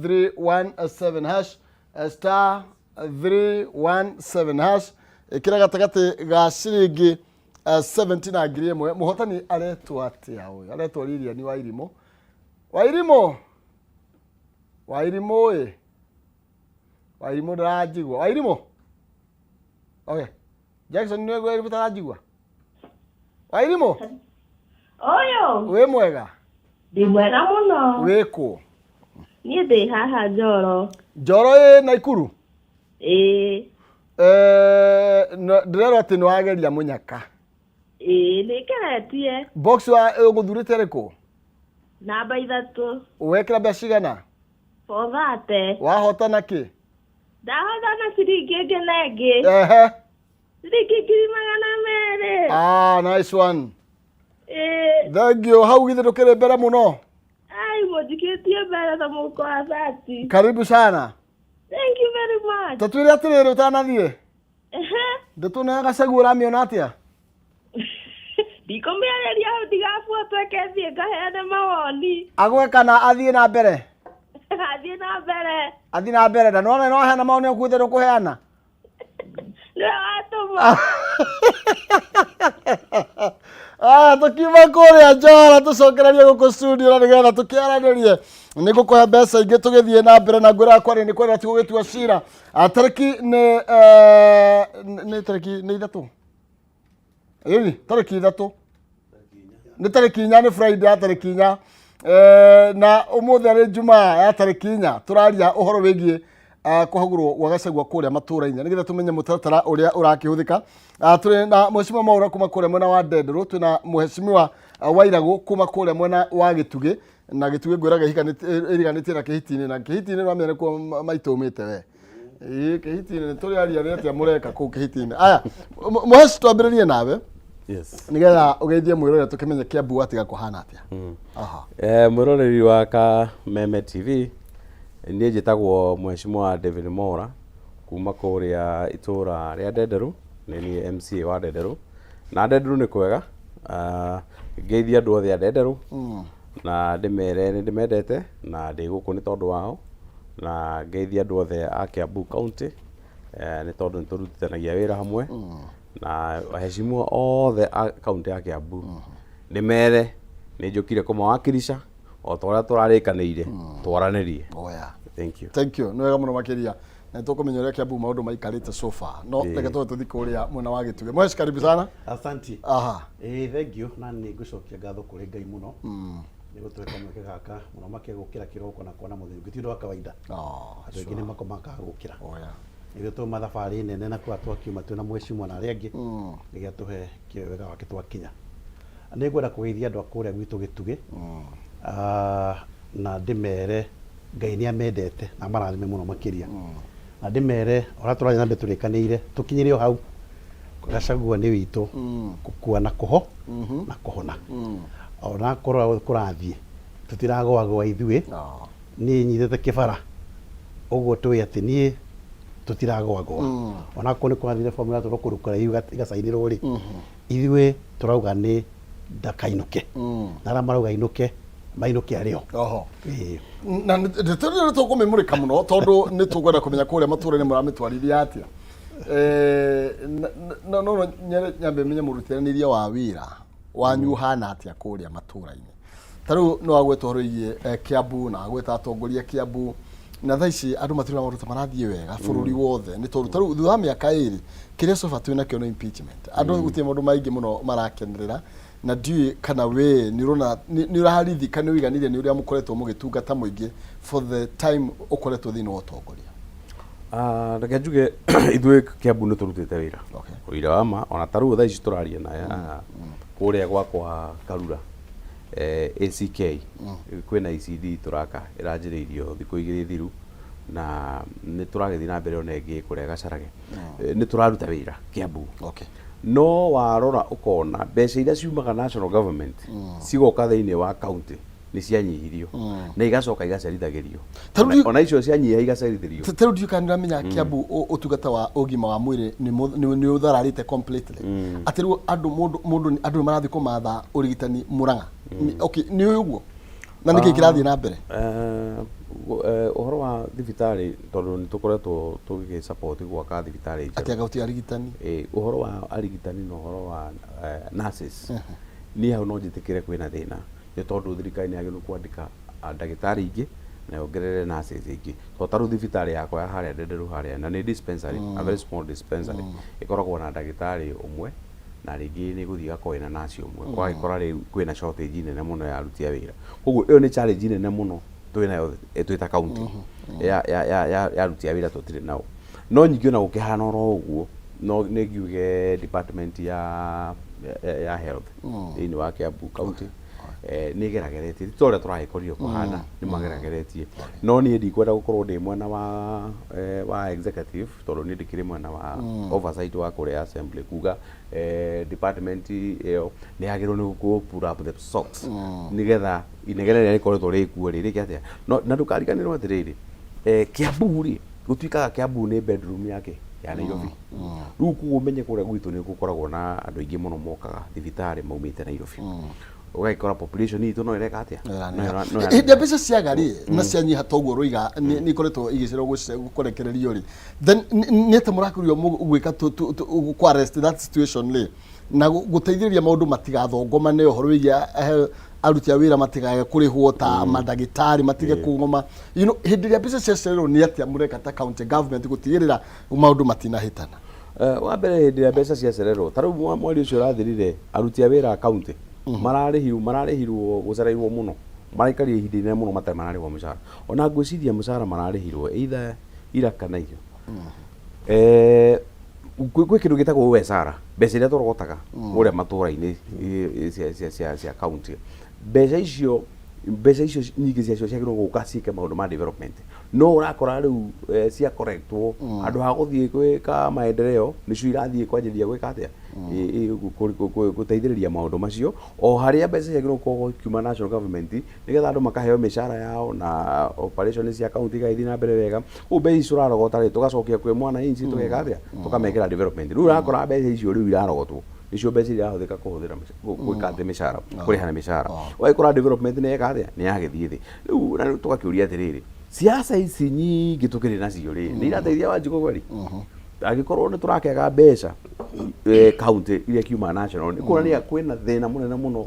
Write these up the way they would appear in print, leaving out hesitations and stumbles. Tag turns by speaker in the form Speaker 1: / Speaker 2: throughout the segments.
Speaker 1: 317 hash, star 317 hash. Ĩkĩra gatagatĩ ga ciringi 70 na 1000. Mũhotani aretwo atĩa? Ũyũ aretwo Lilian Wairimũ. Wairimũ, Wairimũ ĩ, Wairimũ ndĩranjigua. Wairimũ, okay. Jackson nĩ wairimũ taranjigua. Wairimũ.
Speaker 2: Ũyũ.
Speaker 1: Wĩ mwega?
Speaker 2: Ndĩ mwega mũno.
Speaker 1: Wĩ kũ?
Speaker 2: Niĩ ndĩ haha Njoro.
Speaker 1: Njoro ĩ Naikuru?
Speaker 2: Ĩĩ.
Speaker 1: Eh, ndĩrerwo atĩ nĩ wageria mũnyaka.
Speaker 2: Ĩĩ, nĩ ngeretie.
Speaker 1: Box wa ũgũthurĩte ĩrĩkũ?
Speaker 2: Namba 3.
Speaker 1: Wekĩra mbeca cigana?
Speaker 2: 430.
Speaker 1: Wahotana kĩ?
Speaker 2: Ndahotana ciringi ĩngĩ na ĩngĩ. Ciringi 200,000.
Speaker 1: Ah, nice one.
Speaker 2: Ĩĩ.
Speaker 1: Thank you. Hau githĩ ndũkĩrĩ mbere mũno.
Speaker 2: Ai, mũnjikĩtie mbere na mũhuko wa bati.
Speaker 1: Karibu sana.
Speaker 2: Thank you very much.
Speaker 1: Tatwĩre atĩrĩrĩ ũtanathiĩ. Ndeto na Gachagua ũramĩona atĩa?
Speaker 2: Ndikũmĩarĩria hau ndigabuatwo eke thiĩ ngaheane mawoni.
Speaker 1: Agwe kana athiĩ na mbere?
Speaker 2: Athiĩ na mbere.
Speaker 1: Athiĩ na mbere na nĩwona nĩwaheana mawoni ũkuĩte ndũkũheana.
Speaker 2: Nĩwe watũma.
Speaker 1: Aya, tũkiuma kũrĩa Njora tũcokererie gũkũ studio na nĩgetha tũkĩaranĩrie nĩ ngũkũhe mbeca ingĩ tũgĩthiĩ na mbere na ngwĩra kwaria nĩ kwaria ti gũgĩtua cira. Ah, tarĩki nĩ nĩ tarĩki nĩ 3, ĩni tarĩki 3, nĩ tarĩki 4, nĩ Friday ya tarĩki 4. Na ũmũthĩ arĩ Jumaa ya tarĩki 4, tũraria ũhoro wĩgiĩ kũhagũrwo gwa Gachagua kũrĩa matũũra-inĩ nĩgetha tũmenye mũtaratara ũrĩa ũrakĩhũthĩka. Tũrĩ na Mheshimiwa Mwaura kuma kũrĩa mwena wa Ndenderũ, twĩ na Mheshimiwa Wairagũ kuma kũrĩa mwena wa Gĩtugĩ, na Gĩtugĩ ngwĩraga ĩriganĩtie na Kĩhiti-inĩ, na Kĩhiti-inĩ nĩwamenya nĩkuo maitũ umĩte we. Ĩĩ, Kĩhiti-inĩ nĩ tũrĩ aria nĩ atĩa mũreka kũu Kĩhiti-inĩ. Aya, Mũheci, twambĩrĩrie nawe.
Speaker 3: Yes.
Speaker 1: Nĩgetha ũgeithie mwĩrore tũkĩmenye Kĩambu watiga kũhana atĩa. Aha.
Speaker 3: Mwĩroreri wa Kameme TV, niĩ njĩtagwo Mheshimiwa David Mwaura kuma kũrĩa itũra rĩa Ndenderu, nĩ niĩ MCA wa Ndenderu. Na Ndenderu nĩ kwega, ngeithie andũ othe a Ndenderu na ndĩmere nĩ ndĩmendete na ndĩ gũkũ nĩ tondũ wao, na ngeithie andũ othe a Kiambu County nĩ tondũ nĩ tũrutithanagia wĩra hamwe, na aheshimiwa othe a kaunti ya Kiambu ndĩmere nĩ njũkire kũmawakilisha o ta ũrĩa tũrarĩkanĩire twaranĩrie.
Speaker 1: Oya.
Speaker 3: Thank you.
Speaker 1: Thank you. Nĩ wega mũno makĩria. Na nĩtũkũmenya ũrĩa Kiambu maũndũ maikarĩte so far. No reke tũbe tũthiĩ kũrĩa mwena wa Gĩtugĩ. Mweshi, karibu sana.
Speaker 4: Asante.
Speaker 1: Aha.
Speaker 4: Ĩĩ, thank you, na nĩ ngũcokia ngatho kũrĩ Ngai mũno nĩ gũtũhe kamweke gaka mũno makĩria gũkĩra kĩroko na kuona mũthenya ũngĩ ti ũndũ wa kawaida. Andũ aingĩ nĩ makomakaga gũkĩra.
Speaker 1: Oya.
Speaker 4: Nĩguo twauma thabarĩ nene na kwa twakiuma twĩna mheshimiwa na arĩa angĩ nĩgetha tũhe wega wake twakinya. Nĩ ngwenda kũgeithia andũ a kũrĩa gwitũ Gĩtugĩ na ndĩmere Ngai nĩ amendete na amarathime mũno makĩria. Na ndĩmere ũrĩa tũrathiĩ na mbere tũrĩkanĩire tũkinyĩre o hau Gachagua nĩ witũ gũkua na kũho na kũhona. Ona korwo kũrathiĩ tũtiragũagũa ithuĩ, niĩ nyitĩte kĩbara ũguo tũĩ atĩ niĩ tũtiragũagũa. Ona korwo nĩ kũrathire bomu ĩratwarwo kũndũ kũraihu ĩgacainĩrwo rĩ, ithuĩ tũrauga nĩ ndakainũke. Na arĩa marauga ainũke mainũke arĩ o.
Speaker 1: Oho.
Speaker 4: Ĩĩ.
Speaker 1: Na ndeto ĩno nĩ tũkũmĩmũrĩka mũno tondũ nĩ tũkwenda kũmenya kũrĩa matũũra-inĩ mũramĩtwarithia atĩa. No nyambe menye mũrutithania wa wĩra wanyu ũhana atĩa kũrĩa matũũra-inĩ. Ta rĩu nĩ wagweta ũhoro wĩgiĩ Kiambu na wagweta atongoria Kiambu, na thaa ici andũ matirĩ na maũndũ ta marathiĩ wega bũrũri wothe, nĩ tondũ ta rĩu thutha wa mĩaka 2 kĩrĩa sofa twĩ nakĩo nĩ impeachment. Andũ gũtirĩ maũndũ maingĩ mũno marakenerera, na ndiũĩ kana we nĩ ũrona nĩ ũrarithika nĩ ũiganĩire nĩ ũrĩa mũkoretwo mũgĩtungata mũingĩ for the time ũkoretwo thĩinĩ wa ũtongoria.
Speaker 3: Reke njuge ithuĩ Kiambu nĩ tũrutĩte wĩra.
Speaker 1: Okay.
Speaker 3: Wĩra wa ma, ona ta rĩu thaa ici tũraria nawe haha kũrĩa gwakwa Karura, ACK, kwĩna ECD tũraka ĩranjĩrĩirio thikũ 2 thiru, na nĩ tũragĩthiĩ na mbere ona ĩngĩ kũrĩa Gacarage. Nĩ tũraruta wĩra Kiambu.
Speaker 1: Okay.
Speaker 3: No warora ũkona mbeca iria ciumaga national government cigoka thĩinĩ wa county nĩ cianyihirio na igacoka igacerithagĩrio.
Speaker 1: Ta rĩu
Speaker 3: Ona icio cianyiha igacerithĩrio.
Speaker 1: Ta rĩu ndiũĩ kana nĩũramenya Kiambu ũtungata wa ũgima wa mwĩrĩ nĩ ũthararĩte completely. Atĩ rĩu andũ mũndũ mũndũ andũ nĩ marathiĩ kũmatha ũrigitani Mũrang'a. Okay, nĩ ũĩ ũguo? Na nĩkĩ kĩrathiĩ na mbere?
Speaker 3: Ũhoro wa thibitarĩ, tondũ nĩ tũkoretwo tũgĩ support gwaka thibitarĩ njerũ.
Speaker 1: Atĩ anga gũtirĩ arigitani?
Speaker 3: Ũhoro wa arigitani na ũhoro wa nurses, niĩ hau no njĩtĩkĩre kwĩna thĩna, nĩ tondũ thirikari nĩ yagĩrĩirwo kwandĩka ndagĩtarĩ aingĩ na yongerere nurses aingĩ. Tondũ ta rĩu thibitarĩ yakwa ya harĩa Ndenderu harĩa, na nĩ dispensary, a very small dispensary, ĩkoragwo na ndagĩtarĩ ũmwe na rĩngĩ nĩ ĩgũthiĩ ĩgakorwo ĩna nurse ũmwe. Ũgagĩkora rĩu kwĩna shortage nene mũno ya aruti a wĩra. Koguo ĩyo nĩ challenge nene mũno twĩnayo twĩ ta county ya aruti a wĩra tũtirĩ nao. No ningĩ ona gũkĩhana oro ũguo, no nĩ ngiuge department ya health thĩinĩ wa Kiambu County nĩ ĩgerageretie, ti ta ũrĩa tũragĩkorire kũhana, nĩ magerageretie. No niĩ ndikwenda gũkorwo ndĩ mwena wa executive, tondũ niĩ ndĩkĩrĩ mwena wa oversight wa kũrĩa assembly, kuga department ĩyo nĩ yagĩrĩirwo nĩ gũ pull up the socks nĩgetha inegene rĩrĩa rĩkoretwo rĩkuo rĩ rĩke atĩa. No na ndũkariganĩrwo atĩrĩrĩ, Kiambu rĩ, gũtuĩkaga Kiambu nĩ bedroom yake ya Nairobi. Rĩu koguo ũmenye kũrĩa gwitũ nĩ gũkoragwo na andũ aingĩ mũno mokaga thibitarĩ maumĩte Nairobi. Ũgagĩkora population itũ no ĩreka atĩa? No
Speaker 1: Hĩndĩ ĩrĩa mbeca ciaga rĩ, na cianyiha toguo rũiga nĩ ikoretwo igĩcererwo kũrekererio rĩ, then nĩ atĩa mũrakorirwo gwĩka kũ arrest that situation rĩ, na gũteithĩrĩria maũndũ matigathongomane, ũhoro wĩgiĩ aruti a wĩra matigage kũrĩhwo, ta mandagĩtarĩ matige kũgoma? Hĩndĩ ĩrĩa mbeca ciacererwo, nĩ atĩa mũreka ta county government gũtigĩrĩra maũndũ matinahĩtana?
Speaker 3: Wa mbere, hĩndĩ ĩrĩa mbeca ciacererwo, ta rĩu mweri ũcio ũrathirire, aruti a wĩra a county mararĩhirwo gũcereirwo mũno, maraikarire ihinda inene mũno matarĩ mararĩhwo mũcara. Ona ngwĩciria mũcara mararĩhirwo either ira kana irio. Gwĩ kĩndũ gĩtagwo OSR, mbeca iria tũrogotaga kũrĩa matũra-inĩ cia county. Mbeca icio nyingĩ ciacio ciagĩrĩirwo gũka ciĩke maũndũ ma development, no ũrakora rĩu cia collectwo, handũ ha gũthiĩ gwĩka maendeleo, nĩcio irathiĩ kwanjĩrĩria gwĩka atĩa? Gũteithĩrĩria maũndũ macio, o harĩa mbeca ciagĩrĩirwo gũkorwo ikiuma national government nĩgetha andũ makaheo mĩcara yao na operation cia county igagĩthiĩ na mbere wega. Koguo mbeca icio tũrarogota rĩ, tũgacokia kwĩ mwananchi, tũgeka atĩa? Tũkamekĩra development. Rĩu ũrakora mbeca icio rĩu irarogotwo nĩcio mbeca iria irahũthĩka kũhũthĩra gwĩka atĩ mĩcara, kũrĩhana mĩcara. Ũgagĩkora development nĩ yeka atĩa? Nĩ yagĩthiĩ thĩ. Rĩu na rĩu tũgakĩũria atĩrĩrĩ, siasa ici nyingĩ tũkĩrĩ nacio rĩ, nĩ irateithia Wanjikũ kweri? Angĩkorwo nĩ tũrakĩaga mbeca county iria kiuma national, nĩ kuonania kwĩna thĩna mũnene mũno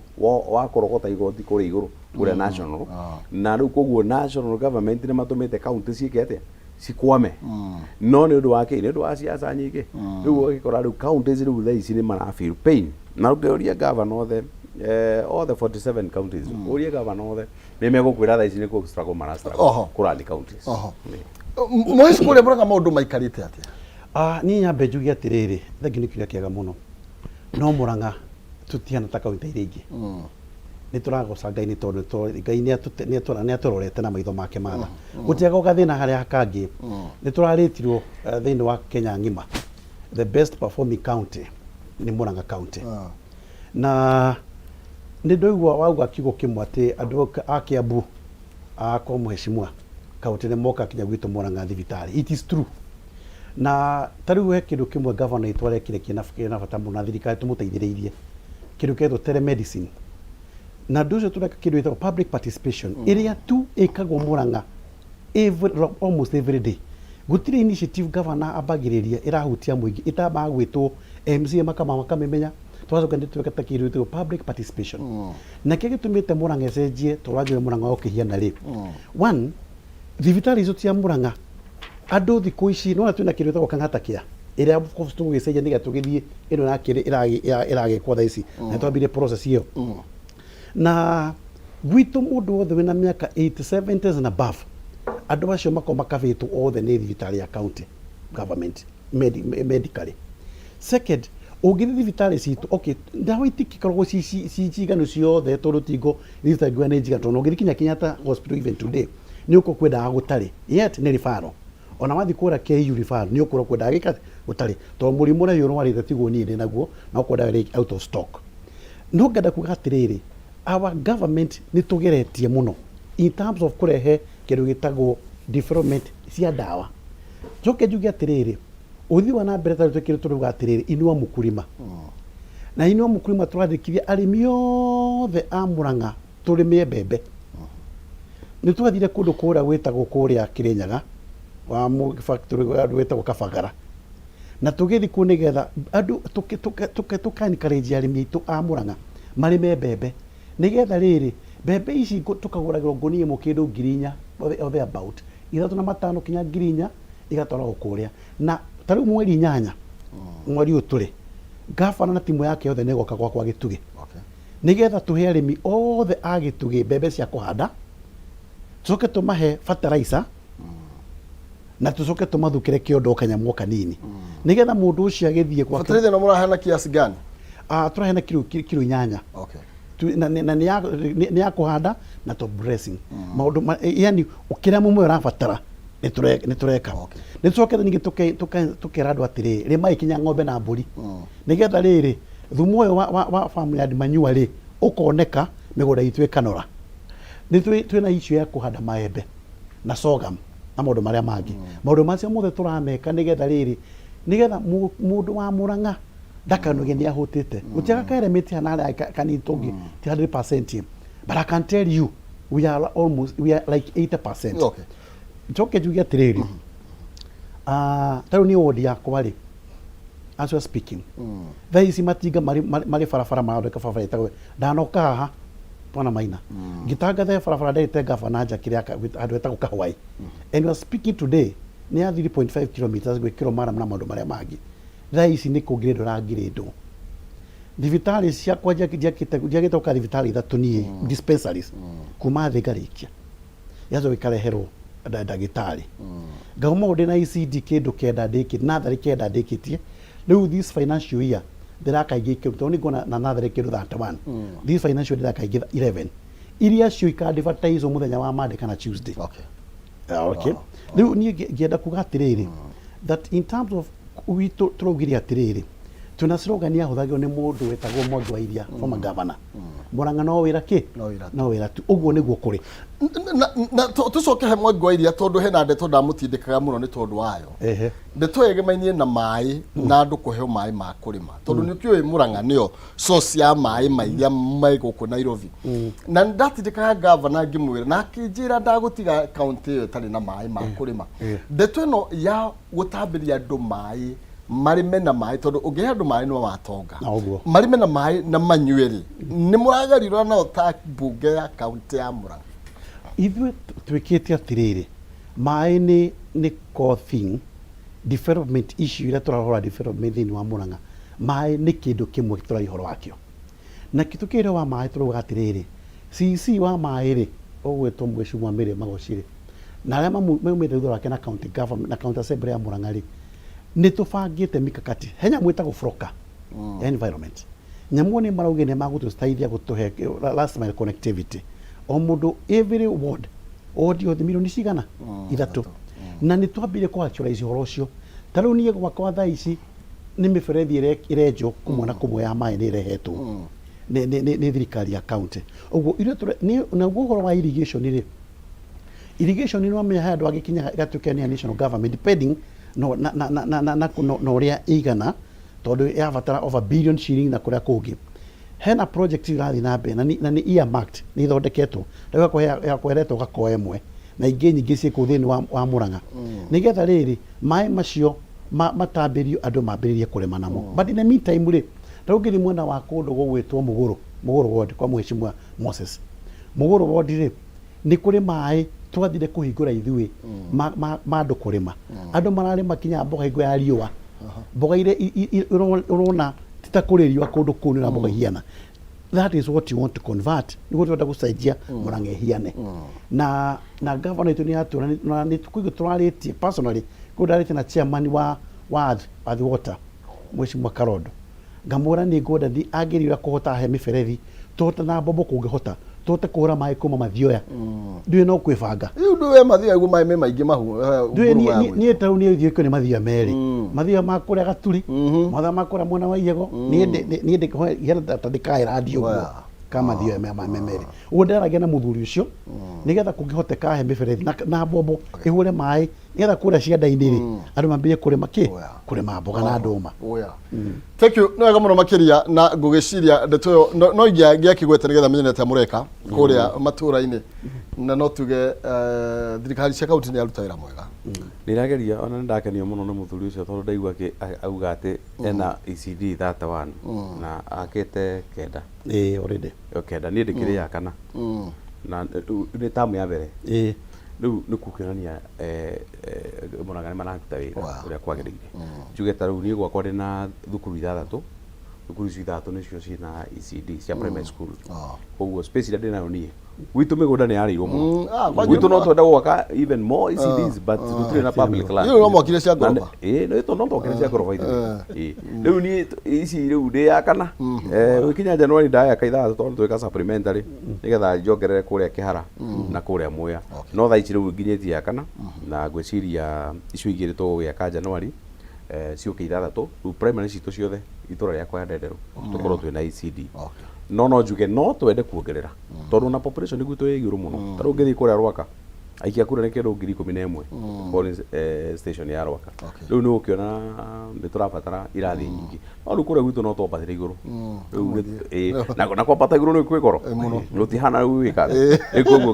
Speaker 3: wa kũrogota igoti kũrĩa igũrũ, kũrĩa national. Na rĩu koguo national government nĩ matũmĩte county ciĩke atĩa? Cikwame. No nĩ ũndũ wa kĩ? Nĩ ũndũ wa siasa nyingĩ. Rĩu ũgagĩkora rĩu counties rĩu thaa ici nĩ mara feel pain. Na ũngĩũria governor othe, all the 47 counties, ũrie governor othe, nĩ megũkwĩra thaa ici nĩ kũ struggle mara struggle kũrani counties.
Speaker 1: Mũhĩci, kũrĩa mũraga maũndũ maikarĩte atĩa?
Speaker 4: Ah, niĩ nyambe njuge atĩrĩrĩ, thengiũ nĩ kĩũria kĩega mũno. No Mũrang'a tũtihana ta kaunti iria ingĩ. Nĩ tũragoca Ngai nĩ tondũ Ngai nĩ atũrorete na maitho make matha. Gũtiagwo gathĩna harĩa kangĩ. Nĩ tũrarĩtirwo thĩinĩ wa Kenya ng'ima, the best performing county nĩ Mũrang'a County. Na nĩ ndaigua wauga kiugo kĩmwe atĩ andũ a Kiambu a kwa mheshimiwa county nĩ moka kinya gwitũ Mũrang'a thibitarĩ. It is true. Na ta rĩu he kĩndũ kĩmwe gavana witũ arekire kĩna bata mũno, na thirikari tũmũteithĩrĩirie, kĩndũ kĩretwo telemedicine. Na ũndũ ũcio tũreka kĩndũ gĩtagwo public participation, ĩrĩa tu ĩkagwo Mũrang'a almost every day. Gũtirĩ initiative gavana ambagĩrĩria ĩrahutia mũingĩ ĩtambaga gwĩtwo MCA makama makamĩmenya, tũgacoka nĩ tweka ta kĩndũ gĩtagwo public participation. Na kĩrĩa gĩtũmĩte Mũrang'a ĩcenjie, tondũ wanjĩra Mũrang'a ũkĩhiana rĩ, one, thibitarĩ icio cia Mũrang'a, andũ thikũ ici nĩwona twĩna kĩndũ gĩtagwo Kang'ata Care, ĩrĩa of course tũgũgĩcenjia nĩgetha tũgĩthiĩ ĩno ĩragĩkwo thaa ici, na twambire process ĩyo. Na gwitũ mũndũ wothe wĩna mĩaka 80, 70 and above, andũ acio makoragwo makabĩtwo othe nĩ thibitarĩ ya county government medically. Second, ũngĩthiĩ thibitarĩ citũ, okay, ndawa itigĩkoragwo ci njiganu ciothe, tondũ tingo thibitarĩ nguga nĩ njiganu, tondũ ũngĩthiĩ kinya Kenyatta Hospital even today, nĩ ũkũrwo kwĩ ndawa gũtarĩ, yet nĩ referral. Ona wathiĩ kũrĩa KU referral, nĩ ũkũrwo kwĩ ndawa gĩka gũtarĩ, tondũ mũrimũ ũrĩa ũrwarĩte tiguo niĩ ndĩ naguo, na okorwo ndawa ĩrĩ out of stock. No ngenda kuga atĩrĩrĩ, our government nĩ tũgeretie mũno in terms of kũrehe kĩndũ gĩtagwo development cia ndawa. Njoke njuge atĩrĩrĩ, ũthii wa na mbere, ta rĩu kĩndũ tũrauga atĩrĩrĩ, inua mkulima. Na inua mkulima, tũrandĩkithia arĩmi othe a Mũrang'a tũrĩmĩe mbembe. Nĩ twathire kũndũ kũrĩa gwĩtagwo kũrĩa Kĩrĩnyaga wa factory andũ wĩtagwo Kabagara, na tũgĩthiĩ kũu nĩgetha andũ tũka encourage arĩmi aitũ a Murang'a marĩme mbembe, nĩgetha rĩrĩ mbembe ici tũkagũragĩrwo ngũnia ĩmwe kĩndũ 4,000 or thereabout, 3,500 kinya 4,000, igatwaragwo kũrĩa. Na ta rĩu mweri 8, mweri ũyũ tũrĩ, gabana na timu yake yothe nĩ ĩgoka gwakwa Gĩtugĩ, nĩgetha tũhe arĩmi othe a Gĩtugĩ mbembe cia kũhanda, tũcoke tũmahe fertilizer, na tũcoke tũmathukĩre kĩondo kanyamũ o kanini, nĩgetha mũndũ ũcio agĩthiĩ gwake.
Speaker 1: Fertilizer ĩno mũraheana kiasi gani?
Speaker 4: Ah, tũraheana kilo 8. Na nĩ ya kũhanda na top dressing, maũndũ yani kĩrĩa mũmwe ũrabatara nĩ tũreka. Nĩ tũcokete ningĩ tũkera andũ atĩrĩrĩ, rĩmai kinya ng'ombe na mbũri, nĩgetha rĩrĩ thumu ũyũ wa farmyard manure rĩ ũkoneka mĩgũnda itũ ĩkanora. Nĩ twĩna issue ya kũhanda maembe na sorghum na maũndũ marĩa mangĩ. Maũndũ macio mothe tũrameka nĩgetha rĩrĩ, nĩgetha mũndũ wa Murang'a ndakanoge nĩ ahũtĩte. Gũtiaga kaeremĩte hana harĩa kanini tũngĩ ti 100%, but I can tell you we are almost, we are like 80%. Njoke njuge atĩrĩrĩ, ta rĩu nĩ ward yakwa rĩ, as we are speaking, thaa ici matinga marĩ barabara marathondeka barabara ĩtagwo ndanoka haha Bwana Maina ngĩtangatha barabara nderĩte gavana nja kĩrĩa handũ hetagwo Kahwai, and we are speaking today nĩ ya 3.5 kilometers gwĩkĩrwo maram na maũndũ marĩa mangĩ. Thaa ici nĩ kũngirĩndwo rangirĩndwo thibitarĩ ciakwa, njakĩte gũka thibitarĩ ithatũ niĩ, dispensaries kuma thĩ ngarĩkia yacoka ĩkareherwo ndagĩtarĩ ngauma ũndĩ na ECD kĩndũ 9 ndĩkĩtie, natharĩ 9 ndĩkĩtie. Rĩu this financial year ndĩrakaingĩ kĩndũ, tondũ nĩnguona na natharĩ kĩndũ 31, this financial year ndĩrakaingĩ 11, iria cio ikadvertise mũthenya wa Monday kana Tuesday. Ah, okay. Rĩu niĩ ngĩenda kuga atĩrĩrĩ, that in terms of witũ tũraugire atĩrĩrĩ, twĩna slogan yahũthagĩrwo nĩ mũndũ wetagwo Mwangi wa Iria, former governor, Murang'a no wĩra kĩ?
Speaker 1: No wĩra tu.
Speaker 4: No wĩra tu, ũguo nĩguo kũrĩ.
Speaker 1: Na tũcoke he Mwangi wa Iria, tondũ hena ndeto ndamũtindĩkaga mũno nĩ tondũ wayo. Ndeto ĩgemainie na maĩ na andũ kũheo maĩ ma kũrĩma, tondũ nĩ ũkĩũĩ Murang'a nĩyo source ya maĩ mairia mai gũkũ Nairobi. Na nĩ ndatindĩkaga gavana ngĩmwĩra na akĩnjĩra ndagũtiga kaunti ĩyo ĩtarĩ na maĩ ma kũrĩma. Ndeto ĩno ya gũtambĩria andũ maĩ marĩme na maĩ, tondũ ũngĩhe andũ maĩ no watonga.
Speaker 4: Na ũguo.
Speaker 1: Marĩme na maĩ na manyue rĩ, nĩ mũragerirwo nao ta mbunge ya kaunti ya Murang'a?
Speaker 4: Ithuĩ twĩkĩte atĩrĩrĩ, maĩ nĩ core thing, development issue iria tũrarora, development thĩinĩ wa Murang'a, maĩ nĩ kĩndũ kĩmwe tũraria ũhoro wakĩo. Na tũkĩria wa maĩ tũrauga atĩrĩrĩ, CC wa maĩ rĩ, ũgwĩtwo Mheshimiwa Mary Magochi rĩ, na arĩa maumĩte thutha wake na county government na county assembly ya Murang'a rĩ, nĩ tũbangĩte mikakati. He nyamũ ĩtagwo FLLoCA ya environment. Nyamũ ĩyo nĩ maraugire nĩ magũtũteithia gũtũhe last mile connectivity, o mũndũ, every ward, ward yothe milioni cigana? 3. Na nĩ twambire kũ actualize ũhoro ũcio. Ta rĩu niĩ gwakwa thaa ici nĩ mĩberethi ĩrenjwo kũmwe na kũmwe ya maĩ, nĩ ĩrehetwo nĩ thirikari ya county. Ũguo ithuĩ naguo ũhoro wa irrigation rĩ, irrigation nĩ wamenya he andũ agĩkinyaga ĩgatuĩka nĩ ya national government, depending no na na na na na na na ũrĩa ĩigana, tondũ yabatara over billion shilling na kũrĩa kũngĩ. Hena project irathiĩ na mbere na nĩ earmarked, nĩ ithondeketwo. Rĩu yakwa ĩretwo Gakoa ĩmwe na ingĩ nyingĩ ciĩ kũu thĩinĩ wa Murang'a, nĩgetha rĩrĩ maĩ macio matambĩrio andũ mambĩrĩrie kũrĩma namo. But in the meantime rĩ, ta rĩu ngĩthiĩ mwena wa kũndũ gũgwĩtwo Mũgũrũ ward kwa Mheshimiwa Moses Mũgũrũ ward rĩ, nĩ kũrĩ maĩ twathire kũhingũra ithuĩ ma andũ kũrĩma. Andũ mararĩma kinya mboga hingo ya riũa, mboga iria ũrona ti ta kũrĩ riũa kũndũ kũu, nĩ ũrĩa mboga ihiana. That is what you want to convert, nĩguo tũrenda gũcenjia Murang'a ĩhiane. Na governor witũ nĩ atwĩra na nĩ kũigua tũrarĩtie personally, kũu ndarĩtie na chairman wa Athi Water, Mheshimiwa Karondo, ngamwĩra nĩ ngwenda angĩria ũrĩa kũhota he mĩberethi tũhote na mbombo, kũngĩhota tũhote kũhũra maĩ kuma Mathioya. Ndiũĩ no kwĩbanga.
Speaker 1: Rĩu ndũ we Mathioya guo maĩ me maingĩ mahu
Speaker 4: Ndiũĩ.
Speaker 1: Ngũrũ ya gwitũ.
Speaker 4: Niĩ tarĩu niĩ thiĩkio nĩ Mathioya merĩ, Mathioya ma kũrĩa Gaturi, Mathioya ma kũrĩa mwena wa Iyego. Niĩ ndĩ ihana ta ndĩkaĩra ndi ũguo. Ka mathioya me me merĩ. Ũguo ndĩraragia na mũthuri ũcio nĩgetha kũngĩhoteka ahe mĩberethi na, na mbombo ĩhũre maĩ nĩgetha kũrĩa cianda-inĩ rĩ andũ mambĩrĩrie kũrĩma kĩ
Speaker 1: Oh, yeah.
Speaker 4: kũrĩma mboga na ndũma.
Speaker 1: Oh, yeah. Thank you. Nĩ wega mũno makĩria na ngũgĩciria ndeto ĩyo no ingĩakĩgwete nĩgetha menye nĩ atĩa mũreka kũrĩa matũũra-inĩ na no tuge thirikari cia kaunti nĩ yaruta wĩra mwega.
Speaker 3: Nĩ irageria ona nĩ ndakenio mũno nĩ mũthuri ũcio tondũ ndaigua auga atĩ ena ECD 31 na akĩte kenda.
Speaker 4: Ĩĩ already.
Speaker 3: Ĩyo kenda niĩ ndĩkĩrĩ ya kana na rĩu nĩ tamu ya mbere. Rĩu nĩ kuonania Murang'a nĩ mararuta wĩra ũrĩa kwagĩrĩire. Njuge ta rĩu niĩ gwakwa ndĩna thukuru ithathatũ, thukuru icio ithathatũ nĩcio ciĩna ECD cia primary school. Koguo space ĩrĩa ndĩnayo niĩ, gwitũ mĩgũnda nĩ yarĩirwo mũno.
Speaker 1: Ah, kwanyu
Speaker 3: Gwitũ no twende gwaka even more ECDs but tũtirĩ na public land.
Speaker 1: Inyuĩ no mwakire cia
Speaker 3: Na nĩ-
Speaker 1: ngoroba?
Speaker 3: Ĩĩ, no twakire cia ngoroba ithuĩ. Ĩĩ. Rĩu niĩ ici rĩu ndĩ ya kana. Gũkinya January ndayaka ithathatũ tondũ twĩka supplementary nĩgetha njongerere kũrĩa Kĩhara na kũrĩa Mwea. No thaa ici rĩu nginyĩtie ya kana na ngwĩciria icio igĩrĩ tũgũgĩaka January ciũke ithathatũ. Rĩu primary citũ ciothe itũra rĩakwa ya Ndenderũ tũkorwo twĩna ECD. No no njuge no twende kuongerera tondũ ona population gwitũ ĩ igũrũ mũno. Ta rĩu ũngĩthiĩ kũrĩa Rwaka aikia a kura nĩ kĩndũ 11,000 polling station ya Rwaka. Rĩu nĩ ũgũkĩona nĩ tũrabatara irathi nyingĩ. No rĩu kũrĩa gwitũ no twambatĩre igũrũ. Rĩu ĩĩ, na kwambata igũrũ nĩ kwĩ goro. Gũtihana rĩu gwĩka. Rĩu koguo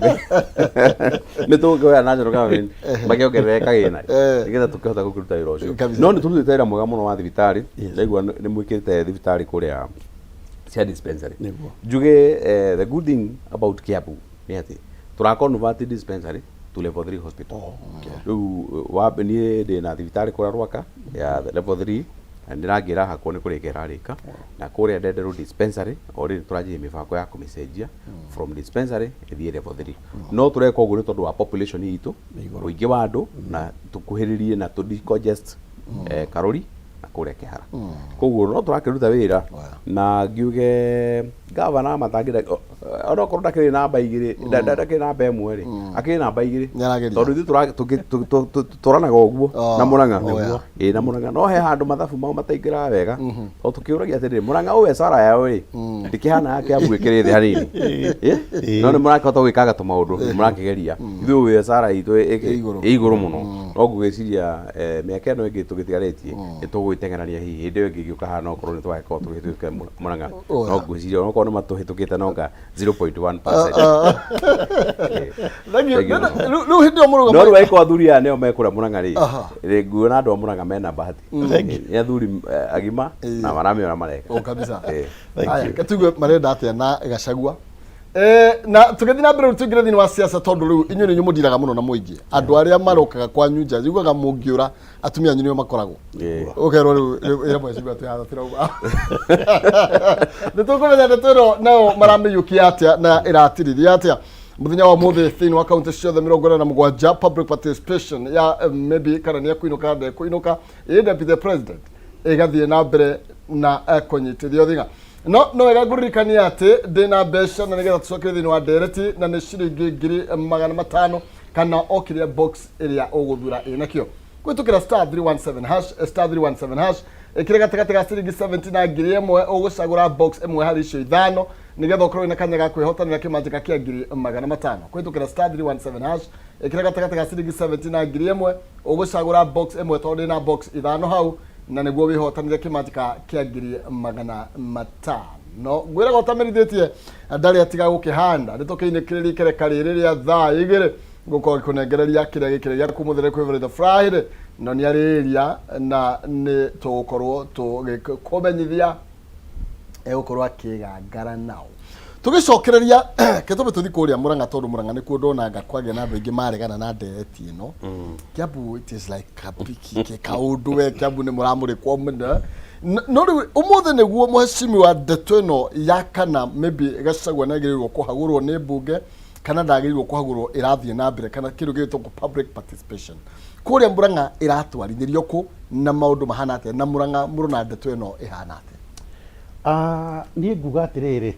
Speaker 3: nĩ tũgũkĩhoya national government makĩongerere kagĩna nĩgetha tũkĩhota gũkĩruta wĩra ũcio. No nĩ tũrutĩte wĩra mwega mũno wa thibitarĩ. Ndaigua nĩ mwĩkĩrĩte thibitarĩ kũrĩa cia dispensary. Njuge the good thing about Kiambu nĩ atĩ tũra convert dispensary to level 3 hospital. Rĩu niĩ ndĩ na thibitarĩ kũrĩa Rwaka ya level 3 na nĩ ĩrangĩ ĩrahakwo nĩ kũrĩka ĩrarĩka na kũrĩa Ndenderũ dispensary already tũranjirie mĩbango ya kũmĩcenjia from dispensary ĩthiĩ level 3. No tũreka ũguo nĩ tondũ wa population itũ, ũingĩ wa andũ na tũkuhĩrĩrie na tũ decongest Karũri na kũrĩa Kĩhara. Koguo no tũrakĩruta wĩra na ngiuge gavana matangĩra onokorwo ndakĩrĩ namba igĩrĩ ndakĩrĩ namba ĩmwe rĩ akĩrĩ namba igĩrĩ
Speaker 1: Nĩarageria.
Speaker 3: tondũ ithuĩ tũranaga ũguo na Mũrang'a.
Speaker 1: Oh, yeah.
Speaker 3: Ĩĩ na Mũrang'a no he handũ mathabu mao mataingĩraga wega tondũ tũkĩũragia atĩrĩrĩ Mũrang'a ũyũ Sara yao rĩ ndĩkĩhana ya Kĩambu ĩkĩrĩ thĩ hanini. Ĩ? No nĩ mũrakĩhota gwĩkanga tũmaũndũ nĩ mũrakĩgeria ithuĩ ũyũ Sara itũ
Speaker 1: Ĩ igũrũ.
Speaker 3: ĩ igũrũ mũno no ngwĩciria mĩaka ĩno ĩngĩ tũgĩtigarĩtie nĩ tũgũgĩteng'erania hihi hĩndĩ ĩyo ĩngĩ ĩgĩũka haha no korwo nĩ tũgagĩkorwo tũgĩhĩtũkĩte Mũrang'a
Speaker 1: Oh,
Speaker 3: no
Speaker 1: yeah.
Speaker 3: ngwĩciria onokorwo nĩ matũhĩtũkĩte no nga 0.1%.
Speaker 1: Thank you.
Speaker 3: Thank you.
Speaker 1: Rĩu hĩndĩ ĩyo mũrũgamo
Speaker 3: No rĩu angĩkorwo athuri aya nĩo mekũrĩa Mũrang'a rĩ
Speaker 1: Aha.
Speaker 3: rĩ, nguona andũ a Mũrang'a mena bahati nĩ athuri agima na maramenya ũrĩa mareka.
Speaker 1: O kabisa.
Speaker 3: Eh.
Speaker 1: Aya, ke tuigue marenda atĩa na Gachagua. Na tũgĩthiĩ na mbere rĩu tũingĩre thĩinĩ wa siasa tondũ rĩu inyuĩ nĩ inyuĩ mũndiraga mũno na mũingĩ andũ arĩa marokaga kwanyu nja yugaga mũngĩũra atumia anyu nĩo makoragwo ũkerwo rĩu ĩra mwecigua twĩ haha tũrauma nĩ tũkũmenya ndeto ĩno nao maramĩiyũkia atĩa na ĩratirithia atĩa mũthenya wa ũmũthĩ thĩinĩ wa kaunti ciothe 47 public participation ya maybe kana nĩ ekũinũka kana ndekũinũka ĩ deputy president ĩgathiĩ na mbere na kũnyitithio thing'a no no wega ngũririkania atĩ ndĩna mbeca na nĩgetha tũcokere thĩinĩ wa ndereti na nĩ ciringi 500,000 kana o kĩrĩa box ĩrĩa ũgũthura ĩnakĩo kũhĩtũkĩra star 317 hash star 317 hash ĩkĩrĩ gatagatĩ ga ciringi 70 na 1,000 ũgũcagũra box ĩmwe harĩ icio ithano nĩgetha ũkorwo wĩna kanya ga kwĩhotanĩra kĩmanjĩka kĩa 500,000 kũhĩtũkĩra star 317 hash ĩkĩrĩ gatagatĩ ga ciringi 70 na 1,000 ũgũcagũra box ĩmwe tondũ ndĩna box ithano hau na nĩguo wĩhotanĩre kĩmanjĩka kĩa 500,000. Ngwĩraga ũtamerithĩtie ndarĩ atiga gũkĩhanda nĩ tũkĩinĩkĩrĩria ikereka rĩrĩ rĩa thaa igĩrĩ gũkorwo gĩkũnengereria kĩrĩa gĩkĩrĩ gĩaku mũthere kwĩ the Friday no nĩ arĩria na nĩ tũgũkorwo tũgĩkũmenyithia egũkorwo akĩgangara nao tũgĩcokereria ketũme tũthi kũrĩa Mũrang'a tondũ Mũrang'a nĩkuo ndonanga kwagĩa na andũ aingĩ maregana na ndereti ĩno. Kiambu it is like kabiki ke kaũndũ we Kiambu nĩ mũramũrĩkwo mũno no rĩu ũmũthĩ nĩguo mũhecimiwa ndeto ĩno ya kana maybe Gachagua nĩ agĩrĩirwo kũhagũrwo nĩ mbunge kana ndagĩrĩirwo kũhagũrwo ĩrathiĩ na mbere kana kĩndũ gĩgĩtwo public participation kũrĩa Mũrang'a ĩratwarithĩrio kũ na maũndũ mahana atĩa na Mũrang'a mũrona ndeto ĩno ĩhana atĩa?
Speaker 4: Niĩ nguga atĩrĩrĩ